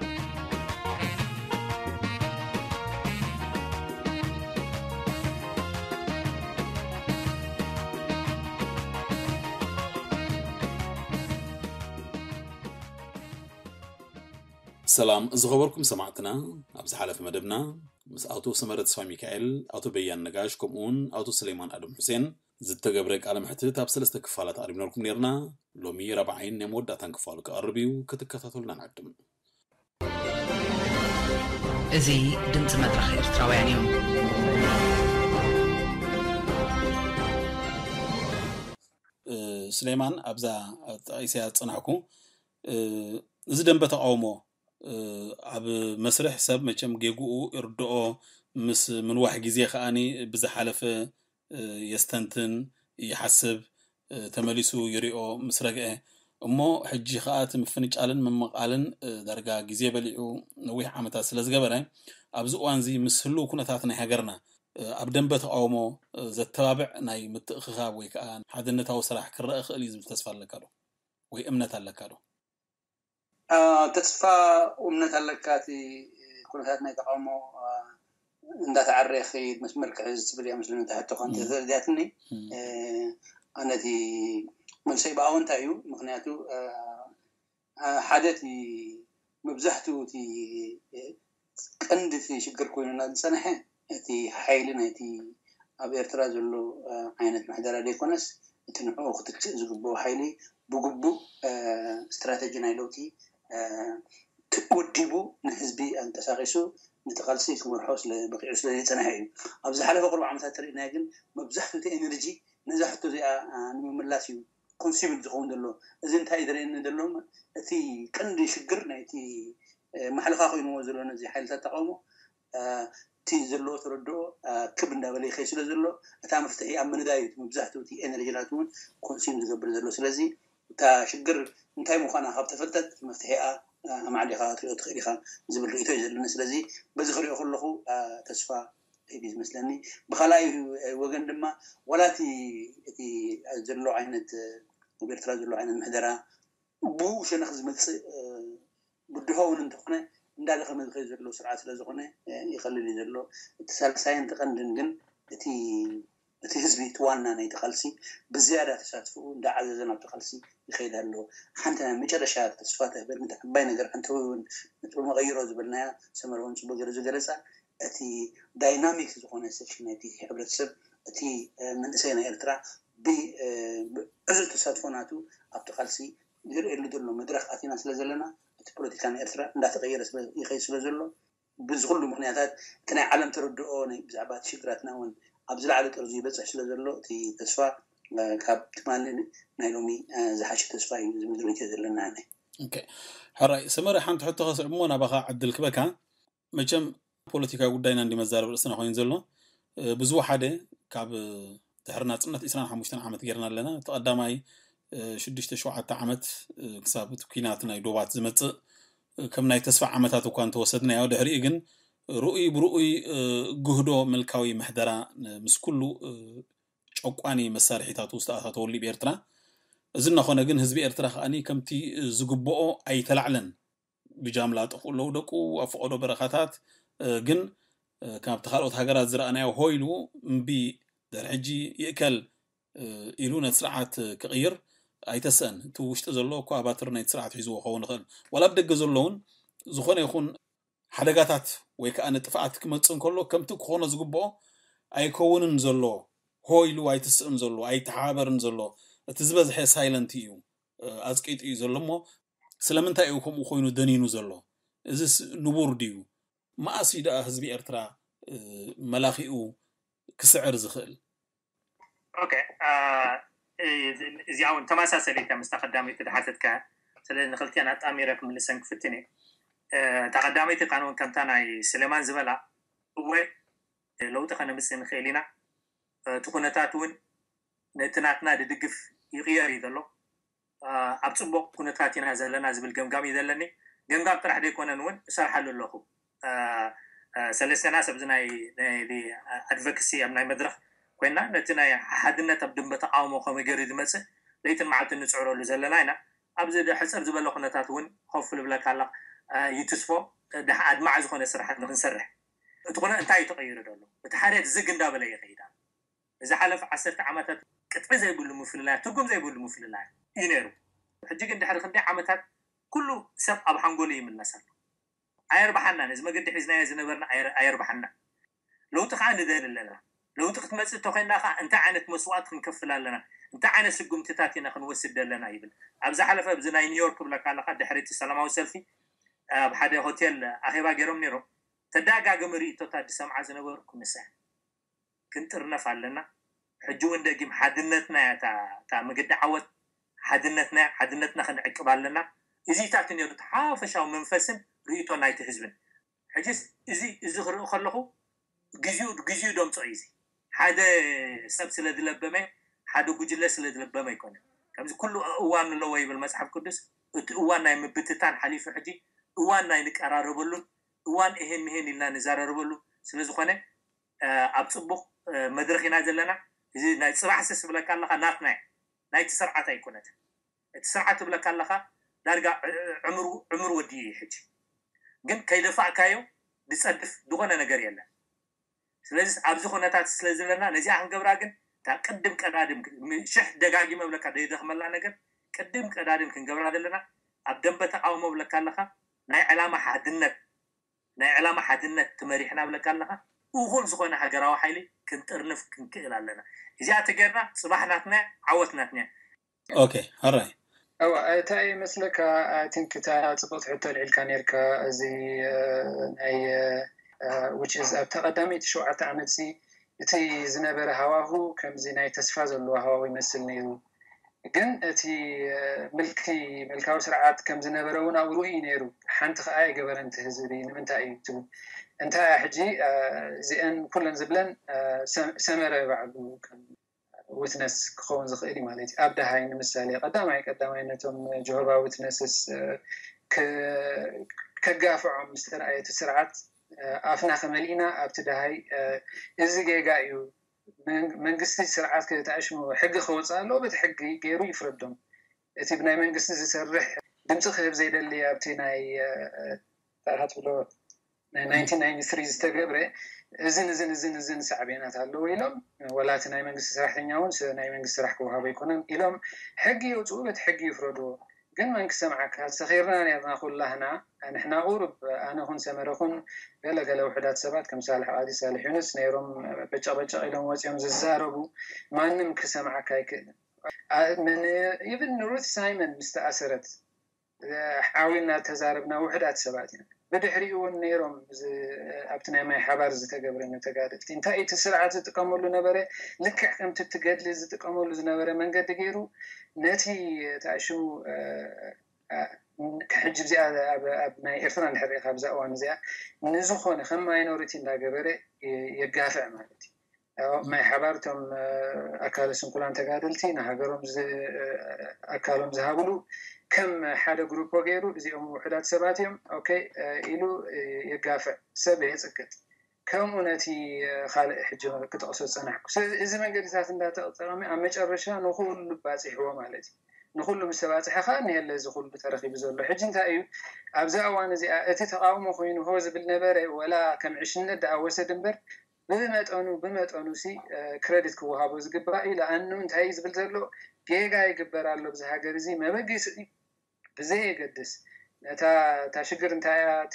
ሰላም ዝኸበርኩም ሰማዕትና፣ ኣብ ዝሓለፈ መደብና ምስ ኣቶ ሰመረ ተስፋ ሚካኤል፣ ኣቶ በያን ነጋሽ፣ ከምኡ እውን ኣቶ ስሌማን ኣደም ሑሴን ዝተገብረ ቃለ መሕትት ኣብ ሰለስተ ክፋላት ኣቕሪብናልኩም ነርና። ሎሚ ራብዓይን ናይ መወዳእታን ክፋሉ ክቐርብ እዩ፣ ክትከታተሉና ንዕድም። እዚ ድምፂ መድረኽ ኤርትራውያን እዩ። እ፣ ስሌማን ኣብዛ ጠቒሰያ ዝጸናሕኩ፣ እ፣ እዚ ደንበ ተቓውሞ፣ እ፣ ኣብ መስርሕ ሰብ መቸም ጌግኡ ይርድኦ፣ ምስ ምንዋሕ ግዜ ከኣኒ ብዝሓለፈ፣ እ፣ የስተንትን፣ ይሓስብ፣ እ፣ ተመሊሱ ይሪኦ ምስ ረግአ፣ እሞ ሕጂ ከኣ እቲ ምፍንጫልን ምምቓልን፣ እ፣ ዳርጋ ግዜ በሊዑ ነዊሕ ዓመታት ስለ ዝገበረ፣ ኣብዚ እዋንዚ ምስ ህሉው ኩነታት ናይ ሃገርና፣ እ፣ ኣብ ደንበ ተቓውሞ፣ እ፣ ዘተባብዕ ናይ ምትእኽኻብ ወይ ከኣ ሓድነታዊ ስራሕ ክረአ ክእል እዩ ዝብል ተስፋ ኣለካ ዶ? ወይ እምነት ኣለካ ዶ? አ፣ ተስፋ እምነት ኣለካ እቲ ኩነታት ናይ ተቃውሞ፣ አ፣ እንዳተዓረ ይኸይድ መስመር ክሕዝ ትብል እያ መስለኒ እታ ሕቶ እኳ እም። እንተተረዲኣትኒ። እም። እ፣ ኣነ እቲ መልሰይ ብኣወንታ እዩ። ምኽንያቱ፣ አ፣ አ፣ ሓደ እቲ መብዛሕትኡ እቲ፣ እ፣ ቀንዲ እቲ ሽግር ኮይኑና ዝጸንሐ እቲ ሓይሊ ናይቲ ኣብ ኤርትራ ዘሎ፣ እ፣ ዓይነት ምሕደራ ዘይኮነስ፣ እቲ ንዕኡ ክትክእ ዝግብኦ ሓይሊ ብግቡእ፣ እ፣ ስትራተጂ ናይ ለውጢ፣ እ፣ ት-፣ ወዲቡ ንህዝቢ ኣንቀሳቒሱ ነቲ ቃልሲ ክመርሖ ስለ በቒዑ ስለ ዘይጸንሐ እዩ። ኣብ ዝሓለፈ ቁሩብ ዓመታት ተሪእናዮ ግን መብዛሕትኡ እቲ ኤነርጂ ነዛ ሕቶ እዚኣ፣ እ፣ ንምምላስ እዩ ኮንሱምድ ዝኸውን ዘሎ። እዚ እንታይ እዩ ዘርእየኒ ዘሎ? እቲ ቀንዲ ሽግር ናይቲ፣ እ፣ ማሕለኻ ኮይንዎ ዘሎ ነዚ ሓይልታት ተቃውሞ፣ እ፣ እቲ ዘለዎ ተረድኦ፣ እ፣ ክብ እንዳበለ ይኸይ ስለ ዘሎ፣ እታ መፍትሒ ኣብ ምንዳይ እዩ። እቲ መብዛሕትኡ እቲ ኤነርጂ ናቱ እውን ኮንሱም ዝገብር ዘሎ። ስለዚ እታ ሽግር እንታይ ምዃና ካብ ተፈልጠት፣ መፍትሒኣ፣ እ፣ ኣማዕዲኻ ክትሪኦ ትኽእል ኢኻ ዝብል ርእይቶ እዩ ዘለኒ። ስለዚ በዚ ክሪኦ ከለኹ፣ እ፣ ተስፋ እዩ ዝመስለኒ። ብኻልኣይ ወገን ድማ፣ ዋላ እቲ፣ እቲ ዘሎ ዓይነት፣ ኣብ ኤርትራ ዘሎ ዓይነት ምሕደራ ብኡ ሸነኽ ዝመጽእ፣ እ፣ ብድሆ እውን እንተኾነ፣ እንዳደኸመ ዝኸይድ ዘሎ ስርዓት ስለ ዝኾነ፣ እ፣ ይቐልል እዩ ዘሎ። እቲ ሳልሳይን እቲ ቀንድን ግን፣ እቲ፣ እቲ ህዝቢ፣ እቲ ዋና ናይቲ ቃልሲ፣ ብዝያዳ ተሳትፎኡ እንዳዓዘዘ ናብቲ ቃልሲ ይኸይድ ኣሎ። ሓንቲ ናይ መጨረሻ ተስፋ ተህበኒ፣ ዓባይ ነገር፣ ሓንቲ እውን ነጥቢ መቐይሮ ዝበልናያ፣ ሰመረ እውን ጽቡቅ ገይሩ ዝገለጻ፣ እቲ ዳይናሚክ ዝኾነ ሴክሽን ናይቲ ሕብረተሰብ፣ እቲ፣ እ፣ መንእሰይ ናይ ኤርትራ ብ-፣ እ፣ ብዕዙዝ ተሳትፎ ናቱ ኣብቲ ቃልሲ ዝርእየሉ ዘሎ መድረኽ ኣቲና ስለ ዘለና፣ እቲ ፖለቲካ ናይ ኤርትራ እንዳተቐየረ ስለ ይኸይድ ስለ ዘሎ፣ በዚ ኩሉ ምኽንያታት እቲ ናይ ዓለም ተረድኦ ናይ ብዛዕባ እቲ ሽግራትና እውን ኣብ ዝለዓለ ጠርዙ ይበጽሕ ስለ ዘሎ፣ እቲ ተስፋ፣ እ፣ ካብ ትማሊ ናይ ሎሚ፣ እ፣ ዝሓሸ ተስፋ እዩ ዝብል ርእይቶ ዘለና ኣነ። ኦኬ። ሕራይ ሰመረ፣ ሓንቲ ሕቶ ከስዕብ እሞ ናባኻ ዕድል ክበካ። መቸም ፖለቲካዊ ጉዳይና እንዲ መዛረብ ርእስና ኮይኑ ዘሎ፣ እ፣ ብዝወሓደ ካብ፣ እ፣ ድሕሪ ናጽነት ዕስራን ሓሙሽተን ዓመት ጌርና ኣለና። እቲ ቀዳማይ፣ እ፣ ሽዱሽተ ሸውዓተ ዓመት፣ እ፣ ክሳብ እቲ ኲናት ናይ ዶባት ዝመጽእ፣ እ፣ ከም ናይ ተስፋ ዓመታት እኳ እንተወሰድናዮ፣ ድሕሪኡ ግን ርኡይ ብርኡይ፣ እ፣ ግህዶ ምልካዊ ምሕደራ፣ እ፣ ምስ ኩሉ፣ እ፣ ጨቋኒ መሳርሒታቱ ዝተኣታተወሉ ብኤርትራ። እዚ እናኾነ ግን ህዝቢ ኤርትራ ከኣኒ ከምቲ ዝግብኦ ኣይተላዕለን። ብጃምላ ጠፍኡ ኣለዉ ደቁ ኣብ ፈቐዶ በረኻታት፣ እ፣ ግን፣ እ፣ ካብቲ ካልኦት ሃገራት ዝረኣናዮ ሆይሉ እምቢ ድሕሪ ሕጂ ይእከል፣ እ፣ ኢሉ ነቲ ስርዓት ክቕይር ኣይተስአን። እቲ ውሽጢ ዘሎ እኮ ኣባትር ናይቲ ስርዓት ሒዝዎ ክኸውን ይኽእል። ዋላ ኣብ ደገ ዘሎ እውን ዝኾነ ይኹን ሓደጋታት ወይ ከኣ ንጥፍኣት ክመጽእ እንከሎ ከምቲ ክኾኖ ዝግብኦ ኣይከውንን ዘሎ፣ ሆ ኢሉ ኣይትስእን ዘሎ፣ ኣይተሓባበርን ዘሎ፣ እቲ ዝበዝሐ ሳይለንት እዩ፣ እ፣ ኣጽቂጡ እዩ ዘሎ እሞ ስለምንታይ እዩ ከምኡ ኮይኑ ደኒኑ ዘሎ? እዚስ ንቡር ድዩ? መኣስ እዩ ደኣ ህዝቢ ኤርትራ፣ እ፣ መላኺኡ ክስዕር ዝኽእል? ኦኬ፣ እዚኣ እውን ተመሳሰሊት ምስታ ቀዳመይቲ ዝሓተትካ። ስለዚ ንክልቲኣን ኣጣሚረ ክምልሰን ክፍትን እየ። እታ ቀዳመይቲ ካን እውን ከምታ ናይ ስሌማን ዝበላ፣ እወ፣ ለውጢ ከነምፅእ ንኽእል ኢና። እቲ ኩነታት እውን ነቲ ናትና ድድግፍ ይቕየር እዩ ዘሎ። ኣብ ፅቡቕ ኩነታት ኢና ዘለና ዝብል ገምጋም እዩ ዘለኒ። ገምጋም ጥራሕ ዘይኮነን እውን እሰርሓሉ ኣለኹ። ሰለስተና ሰብዚ ናይ ኣድቨክሲ ኣብ ናይ መድረክ ኮይና ነቲ ናይ ሓድነት ኣብ ድንበ ተቃውሞ ከመይ ገይሩ ዝመፅእ ለይትን መዓልትን ንፅዕረሉ ዘለና ኢና። ኣብዚ ሕፅር ዝበለ ኩነታት እውን ኮፍ ልብለካ ኣላ ይትስፎ ኣድማዕ ዝኾነ ስራሓት ንክንሰርሕ። እቲ ኩነ እንታይ እዩ ተቀይሩ ዘሎ? እቲ ሓደ ዝግ እንዳበለ ይኸይዳ። እዚ ሓለፍ ዓሰርተ ዓመታት ቅጥሪ ዘይብሉ ምፍልላይ፣ ትርጉም ዘይብሉ ምፍልላይ እዩ ነይሩ። ሕጂ ግን ድሕሪ ክንደይ ዓመታት ኩሉ ሰብ ኣብ ሓንጎሉ ይምለስ ኣሎ። ኣየርባሓናን፣ እዚ መገዲ ሒዝናዮ ዝነበርና ኣየርባሓና። ለውጢ ከዓ ንደሊ ኣለና። ለውጢ ክትመፅእ እንተኮይና ከዓ እንታይ ዓይነት መስዋእቲ ክንከፍል ኣለና፣ እንታይ ዓይነት ስጉምትታት ኢና ክንወስድ ዘለና ይብል። ኣብ ዝሓለፈ ኣብዚ ናይ ኒውዮርክ ብለካ ኣለካ ድሕሪ እቲ ሰላማዊ ሰልፊ ኣብ ሓደ ሆቴል ኣኼባ ገይሮም ነይሮም። ተደጋጋሚ ርእቶታት ዝሰምዓ ዝነበርኩ ንሳ ክንጥርነፍ ኣለና። ሕጂ እውን ደጊም ሓድነትና እያ እታ መገዲ ዓወት። ሓድነትና ሓድነትና ክንዕቅብ ኣለና። እዚታት ነሩ ሓፈሻዊ መንፈስን ርእቶ ናይቲ ህዝብን። ሕጂ እዚ እዚ ክርኢ ከለኹ ግዜኡ ግዜኡ ደምፆ እዩ። እዚ ሓደ ሰብ ስለ ዝለበመ፣ ሓደ ጉጅለ ስለ ዝለበመ ኣይኮነ። ከምዚ ኩሉ እዋን ኣለዎ ይብል መፅሓፍ ቅዱስ። እቲ እዋን ናይ ምብትታን ሓሊፉ ሕጂ እዋን ናይ ንቀራረበሉን እዋን እሄን ምሄን ኢልና ንዘራረበሉ ስለዝኮነ ኣብ ፅቡቅ መድረክ ኢና ዘለና። እዚ ናይ ፅባሕ ስስ ብለካ ኣለካ ናትና ናይቲ ስርዓት ኣይኮነትን። እቲ ስርዓት ትብለካ ኣለካ ዳርጋ ዕምሩ ወዲ እዩ ሕጂ። ግን ከይደፋእካዮ ዝፀድፍ ዝኾነ ነገር የለን። ስለዚ ኣብዚ ኩነታት ስለ ዘለና ነዚኣ ክንገብራ ግን እታ ቅድም ቀዳድም ሽሕ ደጋጊመ ብለካ ዘይደኽመላ ነገር ቅድም ቀዳድም ክንገብራ ዘለና ኣብ ደንበ ተቃውሞ ብለካ ኣለካ ናይ ዕላማ ሓድነት ናይ ዕላማ ሓድነት ትመሪሕና ብለካ ኣለካ እኹል ዝኾነ ሃገራዊ ሓይሊ ክንጥርንፍ ክንክእል ኣለና። እዚኣ ተገርና ፅባሕ ናትና ዓወት ናትና። ኦኬ፣ ሕራይ። እዋ፣ እንታይ ይመስለካ? ኣይ ቲንክ እታ ፅቡቅ ትሕቶ ኣልዒልካ ነርካ። እዚ ናይ which is ኣብታ ቀዳመይቲ ሸውዓተ ዓመት ሲ እቲ ዝነበረ ሃዋሁ ከምዚ ናይ ተስፋ ዘለዎ ሃዋሁ ይመስል ነይሩ። ግን እቲ ምልኪ ምልካዊ ስርዓት ከም ዝነበረ እውን ኣብኡ ርኡይ ነይሩ። ሓንቲ ከዓ ኣይገበረን እቲ ህዝቢ። ንምንታይ እዩ ትብል? እንታይ ሕጂ እዚአን ኩለን ዝብለን ሰመረ ባዕሉ witness ክኸውን ዝኽእል እዩ ማለት እዩ። ኣብ ደሃይ ንምሳሌ ቀዳማይ ቀዳማይ ነቶም ጆሆባ ዊትነስስ ከጋፍዖም ምስ ተረኣየ እቲ ስርዓት ኣፍና ከመሊእና ኣብቲ ደሃይ እዚ ጌጋ እዩ መንግስቲ ስርዓት ተኣሽሙ ሕጊ ከውፅእ ኣለዎ በቲ ሕጊ ገይሩ ይፍረዶም እቲ ብናይ መንግስቲ ዝሰርሕ ድምፂ ክህብ ዘይደሊ ኣብቲ ናይ ጣካ ትብሎ ናይ ናይንቲን ናይንቲ ስሪ ዝተገብረ እዝን እዝን እዝን እዝን ሳዕቤናት ኣለዎ ኢሎም ወላ እቲ ናይ መንግስቲ ሰራሕተኛ እውን ናይ መንግስቲ ስራሕ ክወሃቦ ኣይኮነን ኢሎም ሕጊ የውፅኡ በቲ ሕጊ ይፍረድዎ ግን መን ክሰምዓካ ሰኺርና ነርና ኩላህና ንሕና ቁሩብ ኣነ ኩን ሰመረ ኩን ገለ ገለ ውሕዳት ሰባት ከም ሳልሕ ቃዲ ሳልሕ ዩንስ ነይሮም በጨቅ በጨቅ ኢሎም ወፂኦም ዝዛረቡ ማንም ክሰምዓካ ኣይክእልን even ሩት ሳይመን ምስ ተኣሰረት ሓዊልና ተዛረብና ውሕዳት ሰባት ኢና ብድሕሪኡ እውን ነይሮም ኣብቲ ናይ ማይ ሓባር ዝተገብረ ተጋደልቲ እንታይ እቲ ስርዓት ዝጥቀመሉ ነበረ ልክዕ ከምቲ ትገድሊ ዝጥቀመሉ ዝነበረ መንገዲ ገይሩ ነቲ ተኣሽሙ ሕጂ እዚኣ ኣብ ናይ ኤርትራ እንድሕር ሪኢካ ኣብዛ እዋን እዚኣ ንዝኾነ ከም ማይኖሪቲ እንዳገበረ የጋፍዕ ማለት እዩ ናይ ሓባር እቶም ኣካለ ስንኩላን ተጋደልቲ ንሃገሮም ኣካሎም ዝሃብሉ ከም ሓደ ግሩፖ ገይሩ እዚኦም ውሕዳት ሰባት እዮም ኦኬ ኢሉ የጋፍዕ ሰብ የፅቅጥ ከምኡ ነቲ ካልእ ሕጂ ክጠቕሶ ዝፀናሕኩ እዚ መንገድታት እንዳተጠቐመ ኣብ መጨረሻ ንኩሉ ባፂሕዎ ማለት እዩ ንኩሉ ምስ ተባፅሐ ከዓ ንየለ እዚ ኩሉ ተረኪቡ ዘሎ ሕጂ እንታይ እዩ ኣብዛ እዋን እዚኣ እቲ ተቃውሞ ኮይኑ ሆ ዝብል ነበረ ወላ ከም ዕሽነት ደኣ ወሰድ እምበር ብመጠኑ ብመጠኑ ሲ ክረዲት ክወሃቦ ዝግባእ እዩ ለኣኑ እንታይ እዩ ዝብል ዘሎ ጌጋ ይግበር ኣሎ ብዚ ሃገር እዚ መበገሲ ብዘየገድስ ነታ እታ ሽግር እንታይ እያ እቲ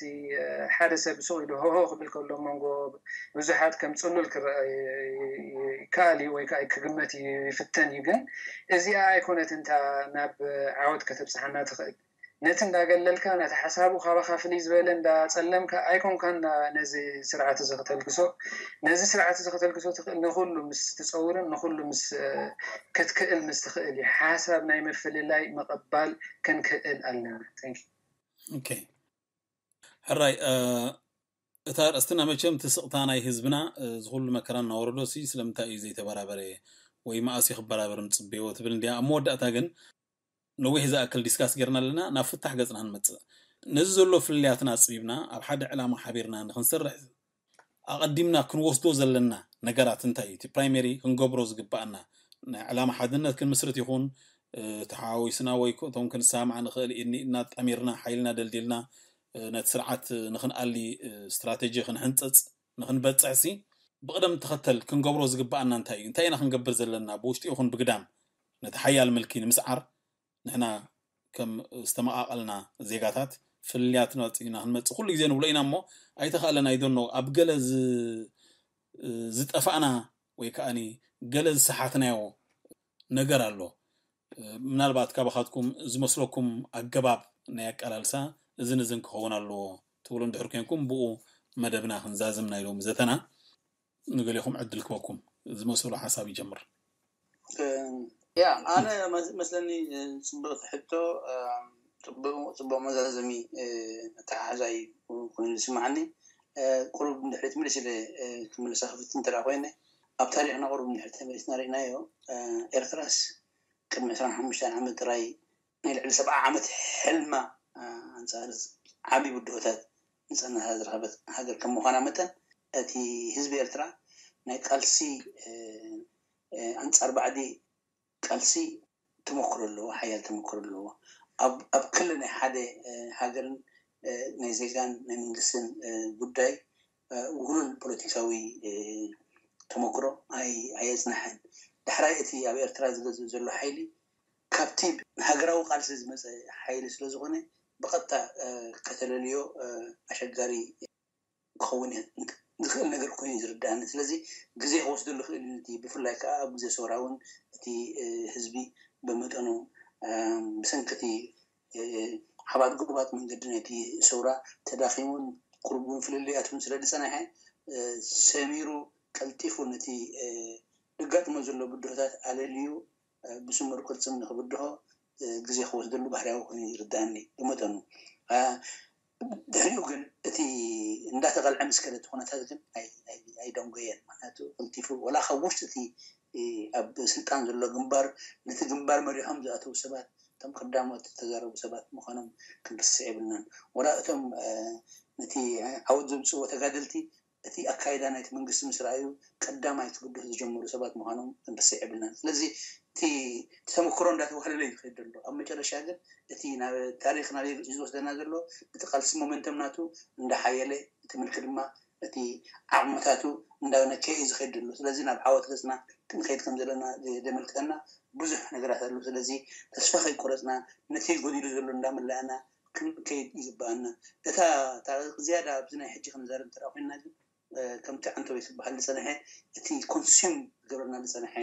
ሓደ ሰብ ስቕ ኢሉ ሆሆ ክብል ከሎ መንጎ ብዙሓት ከም ፅሉል ክረአ ይከኣል እዩ ወይ ከዓ ክግመት ይፍተን እዩ ግን እዚኣ ኣይኮነትን እታ ናብ ዓወት ከተብፅሓና ትኽእል ነቲ እንዳገለልካ፣ ነቲ ሓሳቡ ካባኻ ፍልይ ዝበለ እንዳጸለምካ ኣይኮንካን ነዚ ስርዓት እዚ ከተልግሶ። ነዚ ስርዓት እዚ ከተልግሶ ትኽእል ንኹሉ ምስ ትጸውርን ንኹሉ ምስ ክትክእል ምስ ትኽእል እዩ። ሓሳብ ናይ ምፍልላይ ምቕባል ክንክእል ኣለና። ሕራይ፣ እታ ኣርእስትና መቸም ትስቕታ ናይ ህዝብና፣ እዚ ኩሉ መከራ እናወረዶ ሲ ስለምንታይ እዩ ዘይተበራበረ ወይ መኣስ ክበራበር ምጽበዮ ትብል እንዲያ። ኣብ መወዳእታ ግን ነዊሕ ዝኣክል ዲስካስ ጌርና ኣለና። ናብ ፍታሕ ገጽና ንመጽእ። ነዚ ዘሎ ፍልልያትና ኣጽቢብና ኣብ ሓደ ዕላማ ሓቢርና ንክንሰርሕ ኣቐዲምና ክንወስዶ ዘለና ነገራት እንታይ እዩ? እቲ ፕራይመሪ ክንገብሮ ዝግባኣና ናይ ዕላማ ሓድነት ክንምስርት ይኹን፣ ተሓዋዊስና ወይ እቶም ክንሰማማዕ ንኽእል ኢድና ጠሚርና ሓይልና ደልዲልና ነቲ ስርዓት ንክንኣሊ ስትራተጂ ክንሕንፀፅ ንክንበፅሕ ሲ ብቅደም ተኸተል ክንገብሮ ዝግባኣና እንታይ እዩ? እንታይ ኢና ክንገብር ዘለና? ብውሽጢ ይኹን ብግዳም ነቲ ሓያል ምልኪ ንምስዓር ንሕና ከም ዝተመቓቐልና ዜጋታት ፍልልያት ነፂና ክንመፅእ ኩሉ ግዜ ንብሎ ኢና እሞ ኣይተኻእለን። ኣይደኖ ኣብ ገለ ዝጠፋእና ወይ ከዓ ገለ ዝሰሓትናዮ ነገር ኣሎ። ምናልባት ካባኻትኩም ዝመስለኩም ኣገባብ ናይ ኣቀላልሳ እዝን እዝን ክኸውን ኣለዎ ትብሉ እንድሕር ኮንኩም ብኡ መደብና ክንዛዝም ናይ ሎሚ ዘተና። ንገሌኹም ዕድል ክበኩም ዝመስሎ ሓሳብ ይጀምር። ያ ኣነ መስለኒ ፅቡቅ ሕቶ ፅቡቅ መዛዘሚ ኣተሓሕዛ እዩ ኮይኑ ዝስማዓኒ። ቁሩብ ንድሕሪት ምልስ ኢለ ክምልሳ ክፍትን እንተ ኮይነ ኣብ ታሪኽና ቁሩብ ንድሕሪት ተመሊስና ርኢናዮ። ኤርትራስ ቅድሚ ዕስራን ሓሙሽተን ዓመት ጥራይ ናይ ልዕሊ ሰብዓ ዓመት ሕልማ ኣንፃር ዓብዪ ብድሆታት ንፅዕናታ ዝረኸበት ሃገር ከም ምዃና መጠን እቲ ህዝቢ ኤርትራ ናይ ቃልሲ ኣንፃር ባዕዲ ቃልሲ ተመክሮ ኣለዎ፣ ሓያል ተመክሮ ኣለዎ። ኣብ ክሊ ናይ ሓደ ሃገርን ናይ ዜጋን ናይ መንግስትን ጉዳይ ውህሉል ፖለቲካዊ ተመክሮ ኣየፅናሕን። ዳሕራይ እቲ ኣብ ኤርትራ ዝገዝእ ዘሎ ሓይሊ ካብቲ ሃገራዊ ቃልሲ ዝመፀ ሓይሊ ስለዝኾነ ብቐጥታ ከተለልዮ ኣሸጋሪ ክኸውን ዝኽእል ነገር ኮይኑ ዝርዳእኒ። ስለዚ ግዜ ክወስደሉ ክእል እቲ ብፍላይ ከዓ ኣብ ግዜ ሰውራ እውን እቲ ህዝቢ ብመጠኑ ብሰንክቲ ሓባት ጉባት መንገዲ ነቲ ሰውራ ተዳኺሙን ቁርቡን ፍልልያት እውን ስለ ዝፀናሐ ሰሚሩ ቀልጢፉ ነቲ ድጋጥሞ ዘሎ ብድሆታት ኣለልዩ ብስሙር ቅርፅም ንክብድሆ ግዜ ክወስደሉ ባህርያዊ ኮይኑ ይርዳእኒ ብመጠኑ። ድሕሪኡ ግን እቲ እንዳተቐልዐ ምስ ከደ እቲ ኩነታት ግን ኣይደንጎየን። ምክንያቱ ቀልጢፉ ወላ ካብ ውሽጢ እቲ ኣብ ስልጣን ዘሎ ግንባር ነቲ ግንባር መሪሖም ዝኣተዉ ሰባት እቶም ቀዳሞት ዝተዛረቡ ሰባት ምዃኖም ክንርስዕ የብልናን። ወላ እቶም ነቲ ዓወት ዘምፅዎ ተጋደልቲ እቲ ኣካይዳ ናይቲ መንግስቲ ምስ ረኣዩ ቀዳማይ ክብድሁ ዝጀመሩ ሰባት ምዃኖም ክንርስዕ የብልናን። ስለዚ እቲ ተመክሮ እንዳተዋህለለ እዩ ዝኸይድ ዘሎ። ኣብ መጨረሻ ግን እቲ ናብ ታሪኽ ናበይ ሒዙ ዝወስደና ዘሎ እቲ ቃልሲ ሞመንተም ናቱ እንዳሓየለ እቲ ምልኪ ድማ እቲ ዓቕምታቱ እንዳነከየ እዩ ዝኸይድ ዘሎ። ስለዚ ናብ ዓወት ገፅና ክንኸይድ ከም ዘለና ዘመልክተና ብዙሕ ነገራት ኣሎ። ስለዚ ተስፋ ከይቆረፅና ነቲ ጎዲሉ ዘሎ እንዳመላእና ክንከይድ ይግባኣና። እታ ዝያዳ ኣብዚ ናይ ሕጂ ክንዛረብ እንተ ኮይንና ግን ከምቲ ዓንተወይ ዝበሃል ዝፀንሐ እቲ ኮንሱም ዝገብረና ዝፀንሐ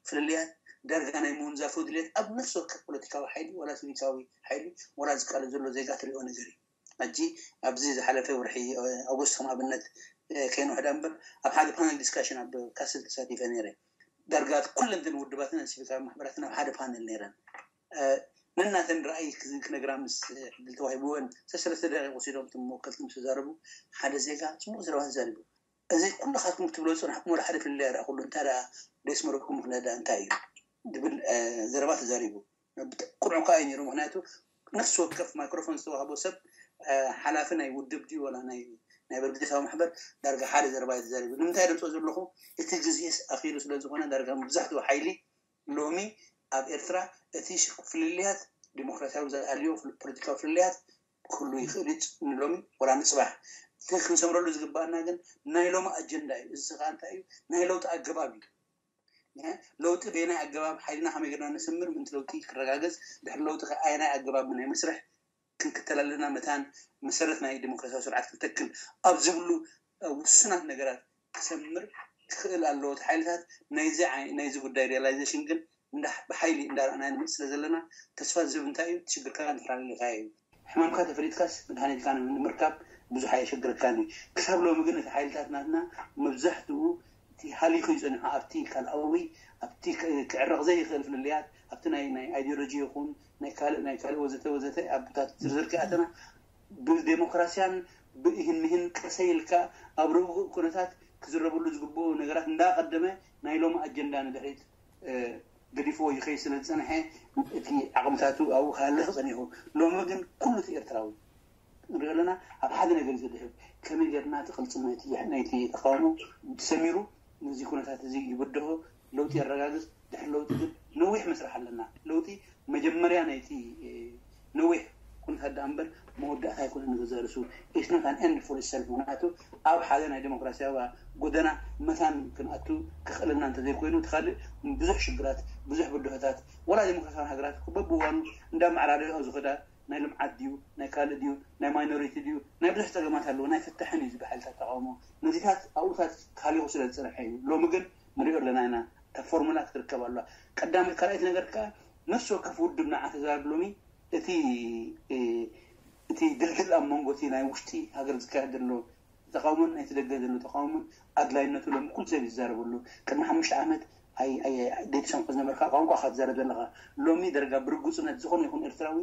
ፍልልያት ዳርጋ ናይ ምውንዛፉ ድሌት ኣብ ነፍሲ ወከፍ ፖለቲካዊ ሓይሊ ዋላ ሲቪካዊ ሓይሊ ዋላ ዝቃለስ ዘሎ ዜጋ ትሪኦ ነገር እዩ። ሕጂ ኣብዚ ዝሓለፈ ወርሒ ኣጎስት ከም ኣብነት ከይንውሕዳ እምበር ኣብ ሓደ ፓነል ዲስካሽን ኣብ ካስል ተሳቲፈ ነይረ። ዳርጋ ኩለን እተን ውድባትን ሲቪካዊ ማሕበራትን ኣብ ሓደ ፓነል ነይረን። ነናተን ረኣይ ክነግራ ምስ ዕድል ተዋሂብወን ሰለስተ ደቂቕ ወሲዶም እቶም መወከልቲ ምስ ተዛረቡ ሓደ ዜጋ ፅቡቅ ዘረባ ተዛሪቡ። እዚ ኩልኻትኩም ክትብሎ ዝፅናሕኩም ወላ ሓደ ፍልልይ ኣይረኣኹሉ። እንታይ ደኣ ደስመረኩም ምኽንያት ደኣ እንታይ እዩ ዝብል ዘረባ ተዛሪቡ። ቁኑዕ ከዓ እዩ ነይሩ። ምክንያቱ ነፍሲ ወከፍ ማይክሮፎን ዝተዋህቦ ሰብ ሓላፊ ናይ ውድብ ድዩ ወላ ናይ በርግታዊ ማሕበር ዳርጋ ሓደ ዘረባ እዩ ተዛሪቡ። ንምንታይ ደምፆ ዘለኹ እቲ ግዜስ ኣኺሉ ስለዝኾነ ዳርጋ መብዛሕትኡ ሓይሊ ሎሚ ኣብ ኤርትራ እቲ ፍልልያት ዲሞክራሲያዊ ዝኣልዮ ፖለቲካዊ ፍልልያት ክህሉ ይኽእል እዩ ንሎሚ ወላ ንፅባሕ። እቲ ክንሰምረሉ ዝግባኣና ግን ናይ ሎሚ ኣጀንዳ እዩ። እዚ ከዓ እንታይ እዩ? ናይ ለውጢ ኣገባብ እዩ። ለውጢ በየናይ ኣገባብ ሓይልና ከመይ ገርና ነሰምር ምእንቲ ለውጢ ክረጋገፅ ድሕሪ ለውጢ ከ ኣየናይ ኣገባብ ናይ መስርሕ ክንክተል ኣለና መታን መሰረት ናይ ዲሞክራሲያዊ ስርዓት ክንተክል ኣብ ዝብሉ ውሱናት ነገራት ክሰምር ክኽእል ኣለዎ። እቲ ሓይልታት ናይዚ ጉዳይ ሪያላይዜሽን ግን ብሓይሊ እንዳረኣናዮ ንመፅእ ስለ ዘለና ተስፋ ዝህብ እንታይ እዩ? ሽግርካ እንተፈላለካ እዩ። ሕማምካ ተፈሊጥካስ መድሃኒትካ ንምርካብ ብዙሕ ኣየሸግረካን እዩ። ክሳብ ሎሚ ግን እቲ ሓይልታት ናትና መብዛሕትኡ እቲ ሃሊኹ ይጸንሖ ኣብቲ ካልኣዊ ኣብቲ ክዕረቕ ዘይኽእል ፍልልያት ኣብቲ ናይ ናይ ኣይዲዮሎጂ ይኹን ናይ ካልእ ናይ ካልእ ወዘተ ወዘተ ኣብታት ዝርዝር ከኣተና ብዴሞክራሲያን ብእህን ምሂን ቀሰይ ኢልካ ኣብ ርጉእ ኩነታት ክዝረበሉ ዝግብኡ ነገራት እንዳቐደመ ናይ ሎሚ ኣጀንዳ ንድሕሪት ገዲፍዎ ይኸይ ስለ ዝፀንሐ እቲ ዓቕምታቱ ኣብኡ ክሃልኽ ፀኒሑ። ሎሚ ግን ኩሉ እቲ ኤርትራዊ ንሪኦ ኣለና ኣብ ሓደ ነገር ዘድህብ ከመይ ገርና እቲ ቅልፅም ናይቲ ተቃውሞ ሰሚሩ ነዚ ኩነታት እዚ ይብድሆ ለውጢ የረጋግፅ ድሕሪ ለውጢ ግን ነዊሕ መስራሕ ኣለና ለውጢ መጀመርያ ናይቲ ነዊሕ ኩነታት ዳ እምበር መወዳእታ ኣይኮነ ንገዛ ርእሱ ኢስኖት ኣን ኤንድ ፎር ሰልፍ ምክንያቱ ኣብ ሓደ ናይ ዴሞክራሲያዊ ጎደና መታን ክንኣቱ ክኽእለና እንተዘይኮይኑ እቲ ካልእ ብዙሕ ሽግራት ብዙሕ ብድሆታት ወላ ዴሞክራሲያዊ ሃገራት በብዋኑ እንዳማዕራረኦ ዝኸዳ ናይ ልምዓት ድዩ ናይ ካልእ ድዩ ናይ ማይኖሪቲ ድዩ ናይ ብዙሕ ፀገማት ኣለዎ ናይ ፍትሕን እዩ ዝበሃል ተቃውሞ ነዚታት ኣብኡታት ካሊቑ ስለ ዝፀንሐ እዩ ሎሚ ግን ንሪኦ ኣለና ኢና እታ ፎርሙላ ክትርከብ ኣለዋ ቀዳመ ካልኣይቲ ነገር ከዓ ነፍሲ ወከፍ ውድብ ንዓ ተዛረብ ሎሚ እቲ እቲ ድልድል ኣብ መንጎ እቲ ናይ ውሽጢ ሃገር ዝካየድ ዘሎ ተቃውሞን ናይቲ ደገ ዘሎ ተቃውሞን ኣድላይነቱ ሎም ኩሉ ሰብ ይዛረበሉ ቅድሚ ሓሙሽተ ዓመት ደይትሰምዖ ዝነበርካ ቋንቋ ካ ትዛረብ ዘለካ ሎሚ ደረጋ ብርጉፅነት ዝኾነ ይኹን ኤርትራዊ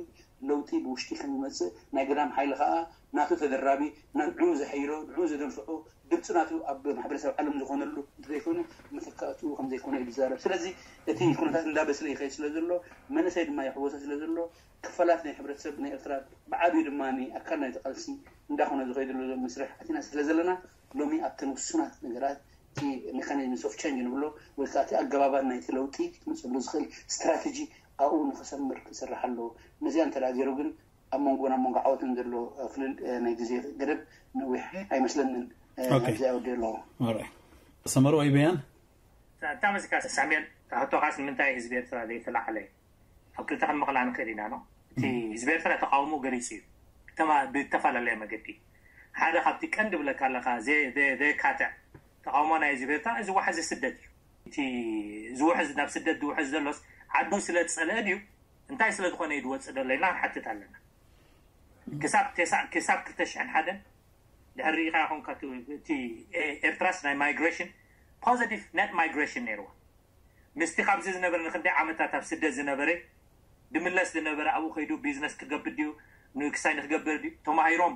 ለውጢ ብውሽጢ ከም ዝመፅእ ናይ ግዳም ሓይሊ ከዓ ናቱ ተደራቢ ንዑ ዘሐይሎ ንዑ ዘደንፍዖ ድምፂ ናቱ ኣብ ማሕበረሰብ ዓለም ዝኾነሉ እንተዘይኮይኑ መተካእትኡ ከም ዘይኮነ እዩ ዝዛረብ ስለዚ እቲ ኩነታት እንዳበስለ ይኸይድ ስለ ዘሎ መንእሰይ ድማ ይሕወሶ ስለ ዘሎ ክፋላት ናይ ሕብረተሰብ ናይ ኤርትራ ብዓብዩ ድማ ኣካል ናይቲ ቃልሲ እንዳኾነ ዝኸይደሉ ዘሎ መስርሕ ኣቲና ስለ ዘለና ሎሚ ኣብተን ውሱናት ነገራት እቲ ሜካኒዝም ሶፍት ቸንጅ ንብሎ ወይ ከዓ እቲ ኣገባባት ናይቲ ለውጢ ክትመፅሉ ዝኽእል ስትራቴጂ ኣብኡ ንክሰምር ክስራሕ ኣለዎ ነዚኣ እንተ ገይሩ ግን ኣብ መንጎ ናብ መንጎ ዓወትን ዘሎ ፍልል ናይ ግዜ ገደብ ነዊሕ ኣይመስለንን ኣብዚኣ ወዲ ኣለዎ ሰመሮ ወይ በያን እታ መዚካ ሳሙኤል ሕቶኻስ ንምንታይ ህዝቢ ኤርትራ ዘይተላዓለ ኣብ ክልተ ክንመቕላ ንኽእል ኢና ነው እቲ ህዝቢ ኤርትራ ተቃውሞ ገሊፁ እዩ ብተፈላለየ መገዲ ሓደ ካብቲ ቀንዲ ብለካ ኣለካ ዘየካትዕ ተቃውሞ ናይ ህዝቢ ኤርትራ እዚ ዋሕዚ ስደት እዩ እቲ ዝውሕዝ ናብ ስደት ዝውሕዝ ዘሎስ ዓዱ ስለ ዝፀልአ ድዩ እንታይ ስለ ዝኾነ እዩ ዝወፅእ ዘሎ ኢልና ንሓትት ኣለና ክሳብ ክሳብ ክልተ ሽሕን ሓደን ድሕሪ ርኢኻ ይኹን እቲ ኤርትራስ ናይ ማይግሬሽን ፖዚቲቭ ነት ማይግሬሽን ነይርዋ ምስቲ ካብዚ ዝነበረ ንክንደይ ዓመታት ኣብ ስደት ዝነበረ ድምለስ ዝነበረ ኣብኡ ከይዱ ቢዝነስ ክገብር ድዩ ንክሳይ ንክገብር ድዩ ተማሂሮም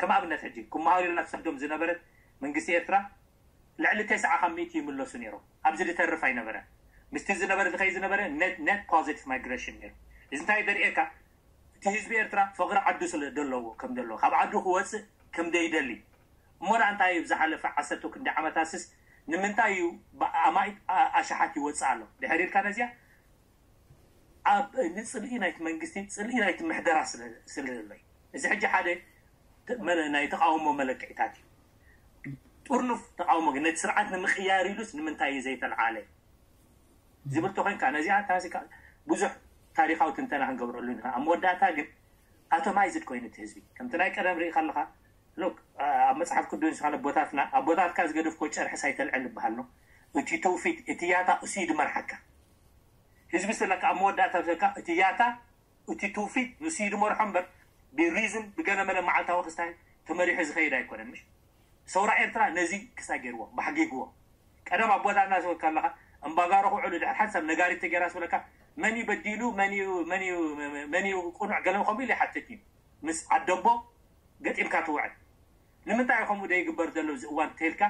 ከም ኣብነት ሕጂ ክመሃሩ ኢልና ትሰዶም ዝነበረት መንግስቲ ኤርትራ ልዕሊ ተስዓ ካብ ሚእቲ ይምለሱ ነይሮም ኣብዚ ዝተርፍ ኣይነበረ ምስቲ ዝነበረ ዝኸይ ዝነበረ ነት ፖዚቲቭ ማይግሬሽን ነይሩ እዚ እንታይ ደርእየካ እቲ ህዝቢ ኤርትራ ፍቕሪ ዓዱ ስለ ዘለዎ ከም ዘለዎ ካብ ዓዱ ክወፅእ ከም ደይደሊ እሞ ደኣ እንታይ እዩ ዝሓለፈ ዓሰርተ ክንዲ ዓመታትስ ንምንታይ እዩ ኣማኢት ኣሽሓት ይወፅእ ኣሎ ድሕር ኢልካ ነዚኣ ኣብ ንፅልኢ ናይቲ መንግስቲ ፅልኢ ናይቲ ምሕደራ ስለዘሎ እዩ እዚ ሕጂ ሓደ ናይ ተቃውሞ መለክዒታት እዩ ጥርኑፍ ተቃውሞ ግን ነቲ ስርዓት ንምቅያር ኢሉስ ንምንታይ እዩ ዘይተልዓለ ዝብል ተኮይንካ ነዚኣ ታዚካ ብዙሕ ታሪካዊ ትንተና ክንገብረሉ ኢና ኣብ መወዳእታ ግን ኣቶማይዝድ ኮይኑ እቲ ህዝቢ ከምቲ ናይ ቀደም ርኢ ከለካ ሎክ ኣብ መፅሓፍ ቅዱስ ዝኮነ ኣቦታትና ኣቦታትካ ዝገደፍኮ ጨርሕስ ኣይተልዕል ይበሃል ነው እቲ ትውፊት እቲ ያታ እሱ ይድመርሓካ ህዝቢ ስለካ ኣብ መወዳእታ ብሰካ እቲ ያታ እቲ ትውፊት ንሱ ይድመርሖ እምበር ብሪዝን ብገለመለ መዓልታዊ ክስታይ ተመሪሑ ዝኸይድ ኣይኮነን ምሽ ሰውራ ኤርትራ ነዚ ክሳይ ገይርዎ ማሕጊግዎ ቀደም ኣቦታትና ዝበልካ ኣለካ እምባጋሮ ክውዕሉ ድሕር ሓንሳብ ነጋሪት ተገይራ ዝበለካ መን እዩ በዲሉ መን እዩ መን እዩ መን እዩ ቁኑዕ ገለ ከምኡ ኢሉ ይሓትት እዩ ምስ ዓደቦ ገጢምካ ትውዕል ንምንታይ ከምኡ ደይግበር ዘሎ እዚ እዋን ተልካ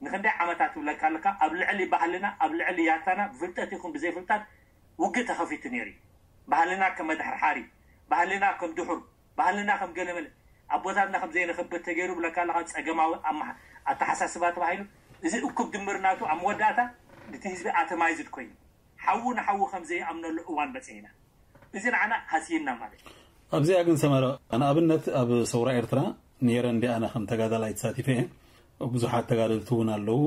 ንክንደይ ዓመታት ትብለካ ኣለካ ኣብ ልዕሊ ባህልና ኣብ ልዕሊ ያታና ብፍልጠት ይኹን ብዘይፍልጠት ውግእ ተኸፊቱ ነይሩ እዩ ባህልና ከም መድሕርሓሪ ባህልና ከም ድሑር ባህልና ከም ገለመለ ኣቦታትና ከም ዘይነኸብር ተገይሩ ብለካ ኣለካ ፀገማዊ ኣተሓሳስባ ተባሂሉ እዚ እኩብ ድምር ናቱ ኣብ መወዳእታ እቲ ህዝቢ ኣተማይዝድ ኮይኑ ሓዉ ንሓዉ ከም ዘይኣምነሉ እዋን በፂሕና እዚ ንዓና ሃስይና ማለት እዩ ኣብዚኣ ግን ሰመረ ንኣብነት ኣብ ሰውራ ኤርትራ ነይረ እንዲ ኣነ ከም ተጋዳላይ ተሳቲፈ እየ ብዙሓት ተጋደልቲ እውን ኣለዉ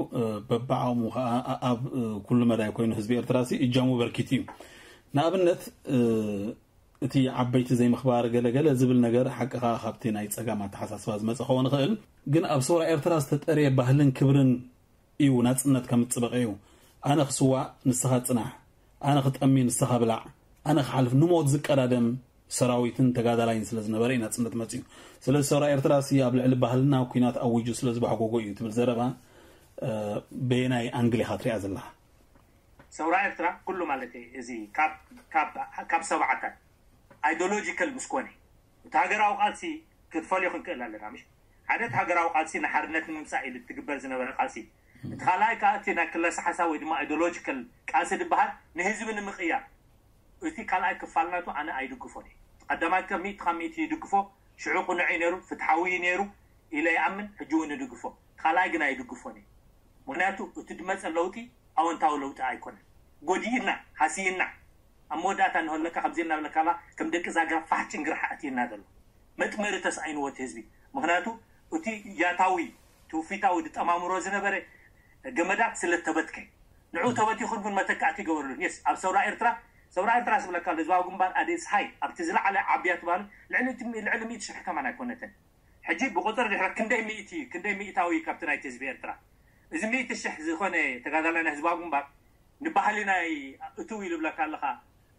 በብዓቕሙ ከዓ ኣብ ኩሉ መዳይ ኮይኑ ህዝቢ ኤርትራ ሲ እጃሙ በርኪት እዩ ንኣብነት እቲ ዓበይቲ ዘይምኽባር ገለገለ ዝብል ነገር ሓቅኻ ካብቲ ናይ ፀጋም ኣተሓሳስባ ዝመፀ ክኸውን ይኽእል ግን ኣብ ሰውራ ኤርትራ ዝተጠርየ ባህልን ክብርን እዩ ናፅነት ከምፅበቐ እዩ ኣነ ክስዋእ ንስኻ ፅናሕ ኣነ ክጠሚ ንስኻ ብላዕ ኣነ ክሓልፍ ንሞት ዝቀዳደም ሰራዊትን ተጋዳላይን ስለ ዝነበረ እዩ ናጽነት መጽኡ። ስለዚ ሰውራ ኤርትራ ሲ ኣብ ልዕሊ ባህልና ኩናት ኣዊጁ ስለ ዝበሕጎጎ እዩ ትብል ዘረባ በየናይ ኣንግል ኢኻ ትሪኣ ዘለኻ? ሰውራ ኤርትራ ኩሉ ማለት እዚ ካብ ሰባዓታት ኣይዲዮሎጂካል ምስ ኮነ እቲ ሃገራዊ ቃልሲ ክትፈልዮ ክንክእል ኣለና። ምሽ ሓደ ሃገራዊ ቃልሲ ንሓርነት ንምምፃእ ኢሉ ትግበር ዝነበረ ቃልሲ፣ እቲ ካልኣይ ከዓ እቲ ናይ ክለሳ ሓሳብ ወይ ድማ ኣይዲዮሎጂካል ቃልሲ ዝበሃል ንህዝቢ ንምቅያር፣ እቲ ካልኣይ ክፋልናቱ ኣነ ኣይድግፎን እየ። ቀዳማይ ከሚእቲ ካብ ሚእቲ ይድግፎ፣ ሽዑ ቅኑዕ እዩ ነይሩ፣ ፍትሓዊ እዩ ነይሩ ኢለ ይኣምን፣ ሕጂ እውን ይድግፎ። ካልኣይ ግን ኣይድግፎን እየ። ምክንያቱ እቲ ድመፀ ለውጢ ኣወንታዊ ለውጢ ኣይኮነን። ጎዲእና፣ ሃስይና፣ ኣብ መወዳእታ እንሆለካ ከምዚ እናብለካላ ከም ደቂ ዛጋ ፋሕ ጭንግራሕ ኣትይና ዘሎ መጥመሪ ተስኣይንዎ እቲ ህዝቢ። ምክንያቱ እቲ ያታዊ ትውፊታዊ ዝጠማምሮ ዝነበረ ገመዳት ስለ ተበትከ ንዑ ተበቲኹን እውን መተካእቲ ይገበርሉን። የስ ኣብ ሰውራ ኤርትራ ሰውራ ኤርትራ ስብለካ ህዝባዊ ግንባር ኣዴስ ሃይ ኣብቲ ዝለዓለ ዓብያ ትባሉ ልዕሊ ልዕሊ ሚእቲ ሽሕ ከማን ኣይኮነትን። ሕጂ ብቁፅሪ ድሕረ ክንደይ ሚእቲ ክንደይ ሚእታዊ ካብቲ ናይቲ ህዝቢ ኤርትራ እዚ ሚእቲ ሽሕ ዝኾነ ተጋዳላይ ናይ ህዝባዊ ግንባር ንባህሊ ናይ እትው ኢሉ ብለካ ኣለኻ።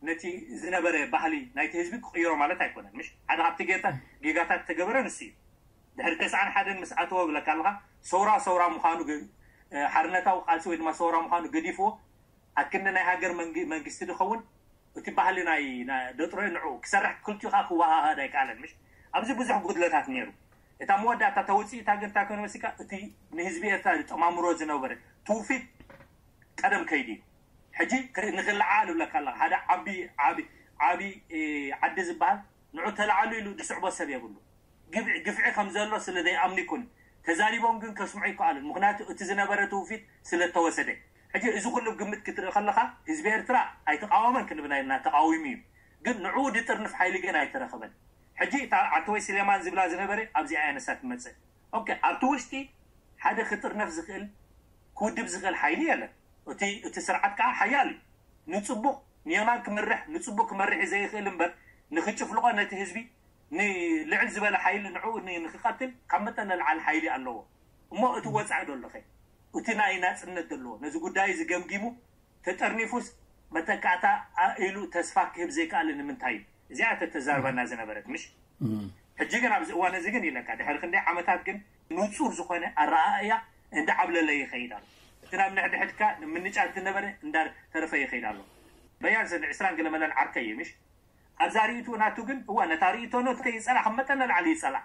ነቲ ዝነበረ ባህሊ ናይቲ ህዝቢ ክቕይሮ ማለት ኣይኮነን። ምሽ ሓደ ካብቲ ጌታ ጌጋታት ተገበረ ንሱ እዩ። ድሕሪ ተስዓን ሓደን ምስ ኣተወ ብለካ ኣለኻ ሰውራ ሰውራ ምዃኑ ሓርነታዊ ቃልሲ ወይ ድማ ሰውራ ምዃኑ ገዲፍዎ ኣክንዲ ናይ ሃገር መንግስቲ ዝኸውን እቲ ባህሊ ናይ ደጥሮ ንዑ ክሰርሕ ክልቲኡ ከዓ ክወሃሃድ ኣይከኣለን። ምሽ ኣብዚ ብዙሕ ጉድለታት ነይሩ። እታ መወዳእታ ተውፅኢታ ግን እንታይ ኮነ መሲካ እቲ ንህዝቢ ኤርትራ ዝጠማምሮ ዝነበረ ትውፊት ቀደም ከይዲ እዩ። ሕጂ ንክልዓል ይብለካ ኣለካ ሓደ ዓቢ ዓቢ ዓቢ ዓዲ ዝበሃል ንዑ ተላዓሉ ኢሉ ዝስዕቦ ሰብ የብሉ። ግፍዒ ከም ዘሎ ስለ ዘይኣምኑ ይኮኑ ተዛሪቦም ግን ከስምዑ ይከኣሉን። ምክንያቱ እቲ ዝነበረ ትውፊት ስለ ተወሰደ። ሕጂ እዚ ኩሉ ግምት ክትርኢ ከለካ ህዝቢ ኤርትራ ኣይተቃወመን ክንብል ኣይና ተቃዊሙ እዩ። ግን ንዕኡ ድጥርንፍ ሓይሊ ግን ኣይተረኸበን። ሕጂ እታ ዓተወይ ስሌማን ዝብላ ዝነበረ ኣብዚኣ እያ ንሳ ትመጽእ። ኦኬ ኣብቲ ውሽጢ ሓደ ክጥርነፍ ዝኽእል ክውድብ ዝኽእል ሓይሊ የለን። እቲ እቲ ስርዓት ከዓ ሓያል እዩ። ንፅቡቕ ንየማን ክምርሕ ንፅቡቕ ክመርሕ እዩ ዘይኽእል እምበር ንክጭፍልቆ ነቲ ህዝቢ ንልዕል ዝበለ ሓይሊ ንዕኡ ንክቀትል ካብ መጠን ንልዓል ሓይሊ ኣለዎ። እሞ እቲ ወፃኢ ዶ ኣለኸ እቲ ናይ ናፅነት ዘለዎ ነዚ ጉዳይ እዚ ገምጊሙ ተጠርኒፉስ መተካእታ ኢሉ ተስፋ ክህብ ዘይከኣለ ንምንታይ እዩ? እዚኣ ተተዛርበና ዝነበረት ምሽ ሕጂ ግን ኣብዚ እዋን እዚ ግን ኢለካ ድሕሪ ክንደይ ዓመታት ግን ንፁር ዝኾነ ኣረኣእያ እንዳዓብለለ ይኸይድ ኣሎ። እቲ ናብ ንሕድሕድካ ምንጫት ዝነበረ እንዳተረፈ ይኸይድ ኣሎ። በያን ሰነ ዕስራን ገለመለን ዓርከይ እዩ ምሽ ኣብዛ ርእይትኡ ናቱ ግን እዋ ነታ ርእይቶ ኖት ከይፀላ ከም መጠን ንላዕሊ ይፀላ።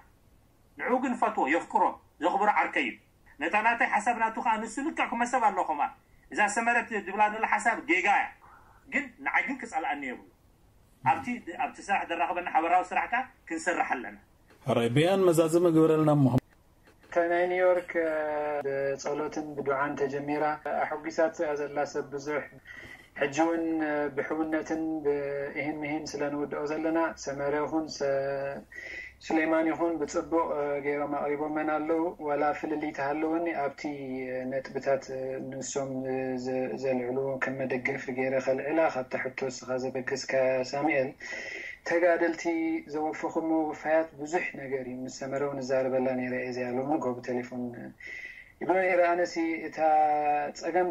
ንዑ ግን ፈትዎ የፍቅሮ ዘኽብሮ ዓርከይ እዩ። ነታ ናተይ ሓሳብ ናቱ ከዓ ንሱ ልክዕ ክመሰብ ኣለኹማ እዛ ሰመረት ድብላ ዘላ ሓሳብ ጌጋ እያ። ግን ንዓይ ግን ክፀልኣኒ የብሉ። ኣብቲ ኣብቲ ስራሕ ደራኸበና ሓበራዊ ስራሕ ከዓ ክንሰርሕ ኣለና። ሕራይ ብያን መዛዘመ ግበረልና እሞ። ከናይ ኒውዮርክ ብፀሎትን ብዱዓን ተጀሚራ ኣሐጒሳት እያ ዘላ ሰብ ብዙሕ። ሕጂ እውን ብሕውነትን ብእህን ምሂን ስለ ንውድኦ ዘለና ሰመረ ይኹን ሱሌማን ይኹን ብፅቡቕ ገይሮም ኣቕሪቦመን ኣለዉ። ዋላ ፍልልይ ተሃለወኒ ኣብቲ ነጥብታት ንሶም ዘልዕሉ ከም መደገፊ ገይረ ከልዕላ ካብታ ሕቶ እስኻ ዘበገስካ ሳሙኤል ተጋደልቲ ዘወፈኹሞ ውፋያት ብዙሕ ነገር እዩ። ምስ ሰመረ እውን እዛረበላ ነይረ እየ እዚኣ ሎሚ ንጎ ብቴሌፎን ይብሎ ነይረ። ኣነሲ እታ ፀገም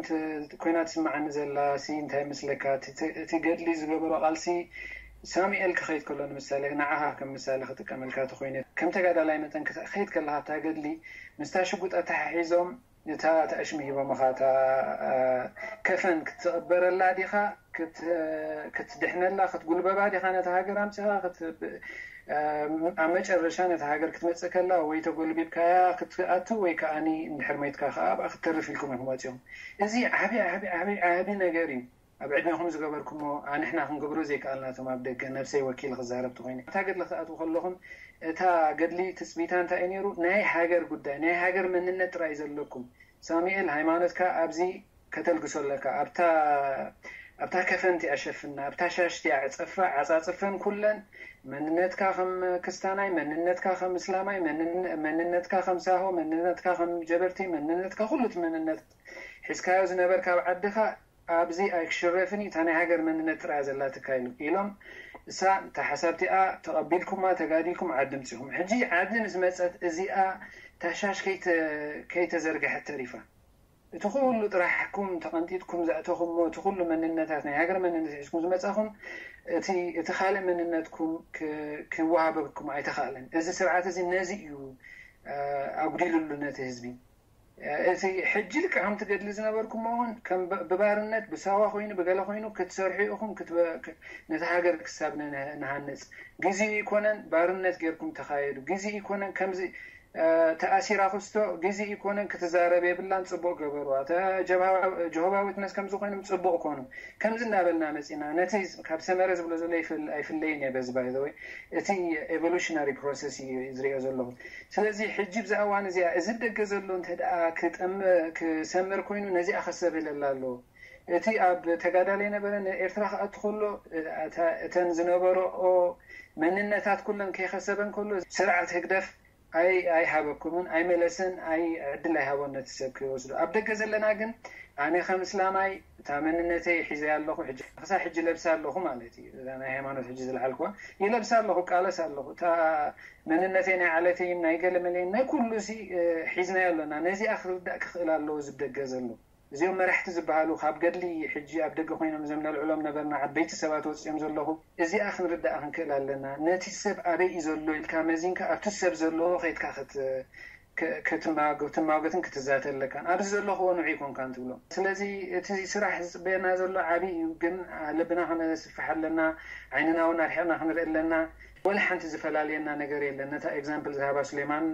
ኮይና ትስምዓኒ ዘላ ሲ እንታይ መስለካ እቲ ገድሊ ዝገበሮ ቃልሲ ሳሙኤል ክኸይድ ከሎ ንምሳሌ ንዓኻ ከም ምሳሌ ክጥቀመልካ ተኮይነ ከም ተጋዳላይ መጠን ክኸይድ ከለካ እታ ገድሊ ምስታ ሽጉጥ ኣተሓሒዞም እታ ተኣሽሚ ሂቦምኻ እታ ከፈን ክትቕበረላ ዲኻ ክትድሕነላ ክትጉልበባ ዲኻ ነታ ሃገር ኣምፅኻ ኣብ መጨረሻ ነታ ሃገር ክትመፅእ ከላ ወይ ተጎልቢብካያ ክትኣቱ ወይ ከዓኒ እንድሕር ሞይትካ ከዓ ኣብኣ ክትተርፍ ኢልኩም ኢኹም ወፂኹም። እዚ ዓብዪ ዓብዪ ዓብዪ ዓብዪ ነገር እዩ። ኣብ ዕድሜኹም ዝገበርኩሞ ኣንሕና ክንገብሮ ዘይከኣልናቶም ኣብ ደገ ነብሰይ ወኪል ክዛረብ ተኮይነ እታ ገድሊ ክትኣትዉ ከለኹም እታ ገድሊ ትፅቢታ እንታይ እዩ ነይሩ? ናይ ሃገር ጉዳይ ናይ ሃገር መንነት ጥራይ ዘለኩም ሳሙኤል ሃይማኖትካ ኣብዚ ከተልግሶ ኣለካ ኣብታ ኣብታ ከፈንቲ ኣሸፍና ኣብታ ሻሽቲ ኣዕፀፋ ዓፃፅፈን ኩለን መንነትካ ከም ክስታናይ መንነትካ ከም እስላማይ መንነትካ ከም ሳሆ መንነትካ ከም ጀበርቲ መንነትካ ኩሉት መንነት ሒዝካዮ ዝነበርካ ኣብ ዓድኻ ኣብዚ ኣይክሽረፍን እዩ እታ ናይ ሃገር መንነት ጥራያ ዘላትካ ኢሉ ኢሎም እሳ እታ ሓሳብቲኣ ተቐቢልኩማ ተጋዲልኩም ዓዲ ምፂኹም ሕጂ ዓዲ ምስ መፀት እዚኣ ታሻሽ ከይተዘርግሐት ተሪፋ እቲ ኩሉ ጥራሕኩም ተቐንጢጥኩም ዘእተኹሞ፣ እቲ ኩሉ መንነታት፣ ናይ ሃገር መንነት ሒዝኩም ዝመጻኹም፣ እቲ እቲ ካልእ መንነትኩም ክ- ክወሃበኩም ኣይተኻእለን። እዚ ስርዓት እዚ ነዚ እዩ ኣጉዲልሉ ነቲ ህዝቢ። እቲ ሕጂ ልክዕ ከምቲ ገድሊ ዝነበርኩሞ እውን ከም ብ- ብባርነት ብሳዋ ኮይኑ ብገለ ኮይኑ ክትሰርሑ ኢኹም፣ ክትበ- ክ- ነቲ ሃገር ክሳብ ንሃንፅ። ግዜ ይኮነን ባርነት ጌርኩም ተኻየዱ። ግዜ ይኮነን ከምዚ ተኣሲራ ክስቶ ግዜ ይኮነን ክትዛረብ የብላን። ፅቡቅ ገበሩ። ጀሆባ ዊትነስ ከምዚ ኮይኖም ፅቡቅ ኮኑ። ከምዚ እናበልና መፂና ነቲ ካብ ሰመረ ዝብሎ ዘሎ ኣይፍለይን እየ። በዚ ባይ ወይ እቲ ኤቮሉሽነሪ ፕሮሰስ እዩ ዝሪኦ ዘለኹ። ስለዚ ሕጂ ብዛ እዋን እዚኣ እዚ ደገ ዘሎ እንተ ክሰምር ኮይኑ ነዚኣ ከሰብህለላ ኣለዎ። እቲ ኣብ ተጋዳላይ ነበረ ንኤርትራ ክኣቱ ከሎ እተን ዝነበረኦ መንነታት ኩለን ከይከሰበን ከሎ ስርዓት ህግደፍ ኣይሃበኩምን ኣይመለሰን። ኣይ ዕድል ኣይሃቦን ነቲ ሰብ ክወስዶ። ኣብ ደገ ዘለና ግን ኣነ ከም እስላማይ እታ መንነተይ ሒዘ ኣለኹ። ክሳ ሕጂ ለብሳ ኣለኹ ማለት እዩ። ናይ ሃይማኖት ሕጂ ዝለዓልኩዋ ይለብሳ ኣለኹ፣ ቃለስ ኣለኹ። እታ መንነተይ ናይ ዓለተይን ናይ ገለመለይን ናይ ኩሉ ሲ ሒዝናዮ ኣለና። ነዚኣ ክርዳእ ክኽእል ኣለዎ ዝደገ ዘሎ። እዚኦም መራሕቲ ዝበሃሉ ካብ ገድሊ ሕጂ ኣብ ደገ ኮይኖም ዘምነልዕሎም ነበርና ዓበይቲ ሰባት ወፅኦም ዘለኹ። እዚኣ ክንርዳእ ክንክእል ኣለና። ነቲ ሰብ ኣበይ እዩ ዘሎ ኢልካ መዚንካ ኣብቲ ሰብ ዘለዎ ከይድካ ክትማገትን ክትዛተ ኣለካን። ኣብዚ ዘለኹዎ ንዑ ይኮንካን ትብሎ። ስለዚ እቲ ስራሕ ዝፅበየና ዘሎ ዓብይ እዩ፣ ግን ልብና ክነስፍሕ ኣለና። ዓይንና እውን ኣርሒቕና ክንርኢ ኣለና። ወላ ሓንቲ ዝፈላልየና ነገር የለን። ነታ ኤግዛምፕል ዝሃባ ሱሌማን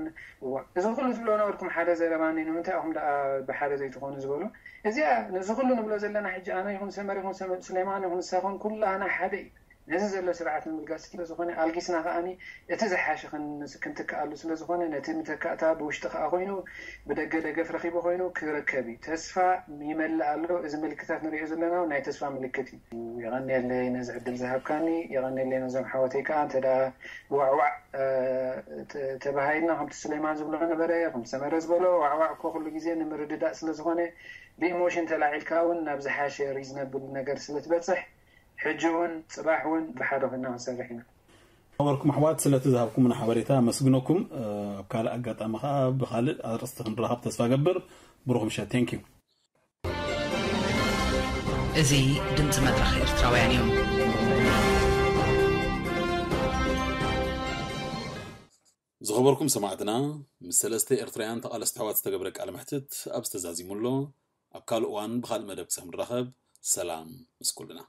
እዋ እዚ ኩሉ ትብሎ ነበርኩም ሓደ ዘረባ እኒ ንምንታይ ኢኹም ደኣ ብሓደ ዘይትኾኑ ዝበሉ። እዚኣ ነዚ ኩሉ ንብሎ ዘለና ሕጂ ኣነ ይኹን ሰመር ይኹን ሰመ- ሱሌማን ይኹን ንሳኹም ኩላህና ሓደ እዩ። ነዚ ዘሎ ስርዓት ንምልጋስ ስለዝኾነ ኣልጊስና ከኣኒ እቲ ዝሓሸ ክን- ክንትክኣሉ ስለዝኾነ ነቲ ምተካእታ ብውሽጢ ከኣ ኮይኑ ብደገ ደገፍ ረኺቡ ኮይኑ ክረከብ እዩ። ተስፋ ይመልእ ኣሎ። እዚ ምልክታት ንሪኦ ዘለና እውን ናይ ተስፋ ምልክት እዩ። የቐንየለይ ነዚ ዕድል ዝሃብካኒ፣ የቐንየለይ ነዞም ሓወተይ ከዓ እንተ ደኣ ዋዕዋዕ ተባሃይልና ከምቲ ሱሌማን ዝብሎ ነበረ ከምቲ ሰመረ ዝበሎ ዋዕዋዕ እኮ ኩሉ ግዜ ንምርድዳእ ስለ ዝኾነ ብኢሞሽን ተላዒልካ እውን ናብ ዝሓሸ ሪዝነብል ነገር ስለ ትበፅሕ ሕጂ እውን ፅባሕ እውን ብሓደ ኮይና ክንሰርሕ ኢና። ነበርኩም ኣሕዋት ስለቲ ዝሃብኩምና ሓበሬታ ኣመስግነኩም። ኣብ ካልእ ኣጋጣሚ ከዓ ብካልእ ኣርእስቲ ክንራኸብ ተስፋ ገብር። ብሩኽ ምሸት። Thank you። እዚ ድምፂ መድረኽ ኤርትራውያን እዩ። ዝኸበርኩም ሰማዕትና፣ ምስ ሰለስተ ኤርትራውያን ተቓለስቲ ኣሕዋት ዝተገብረ ቃለ መሕትት ኣብዚ ተዛዚሙ ኣሎ። ኣብ ካልእ እዋን ብኻልእ መደብ ክሳብ ንራኸብ፣ ሰላም ምስ ኩልና።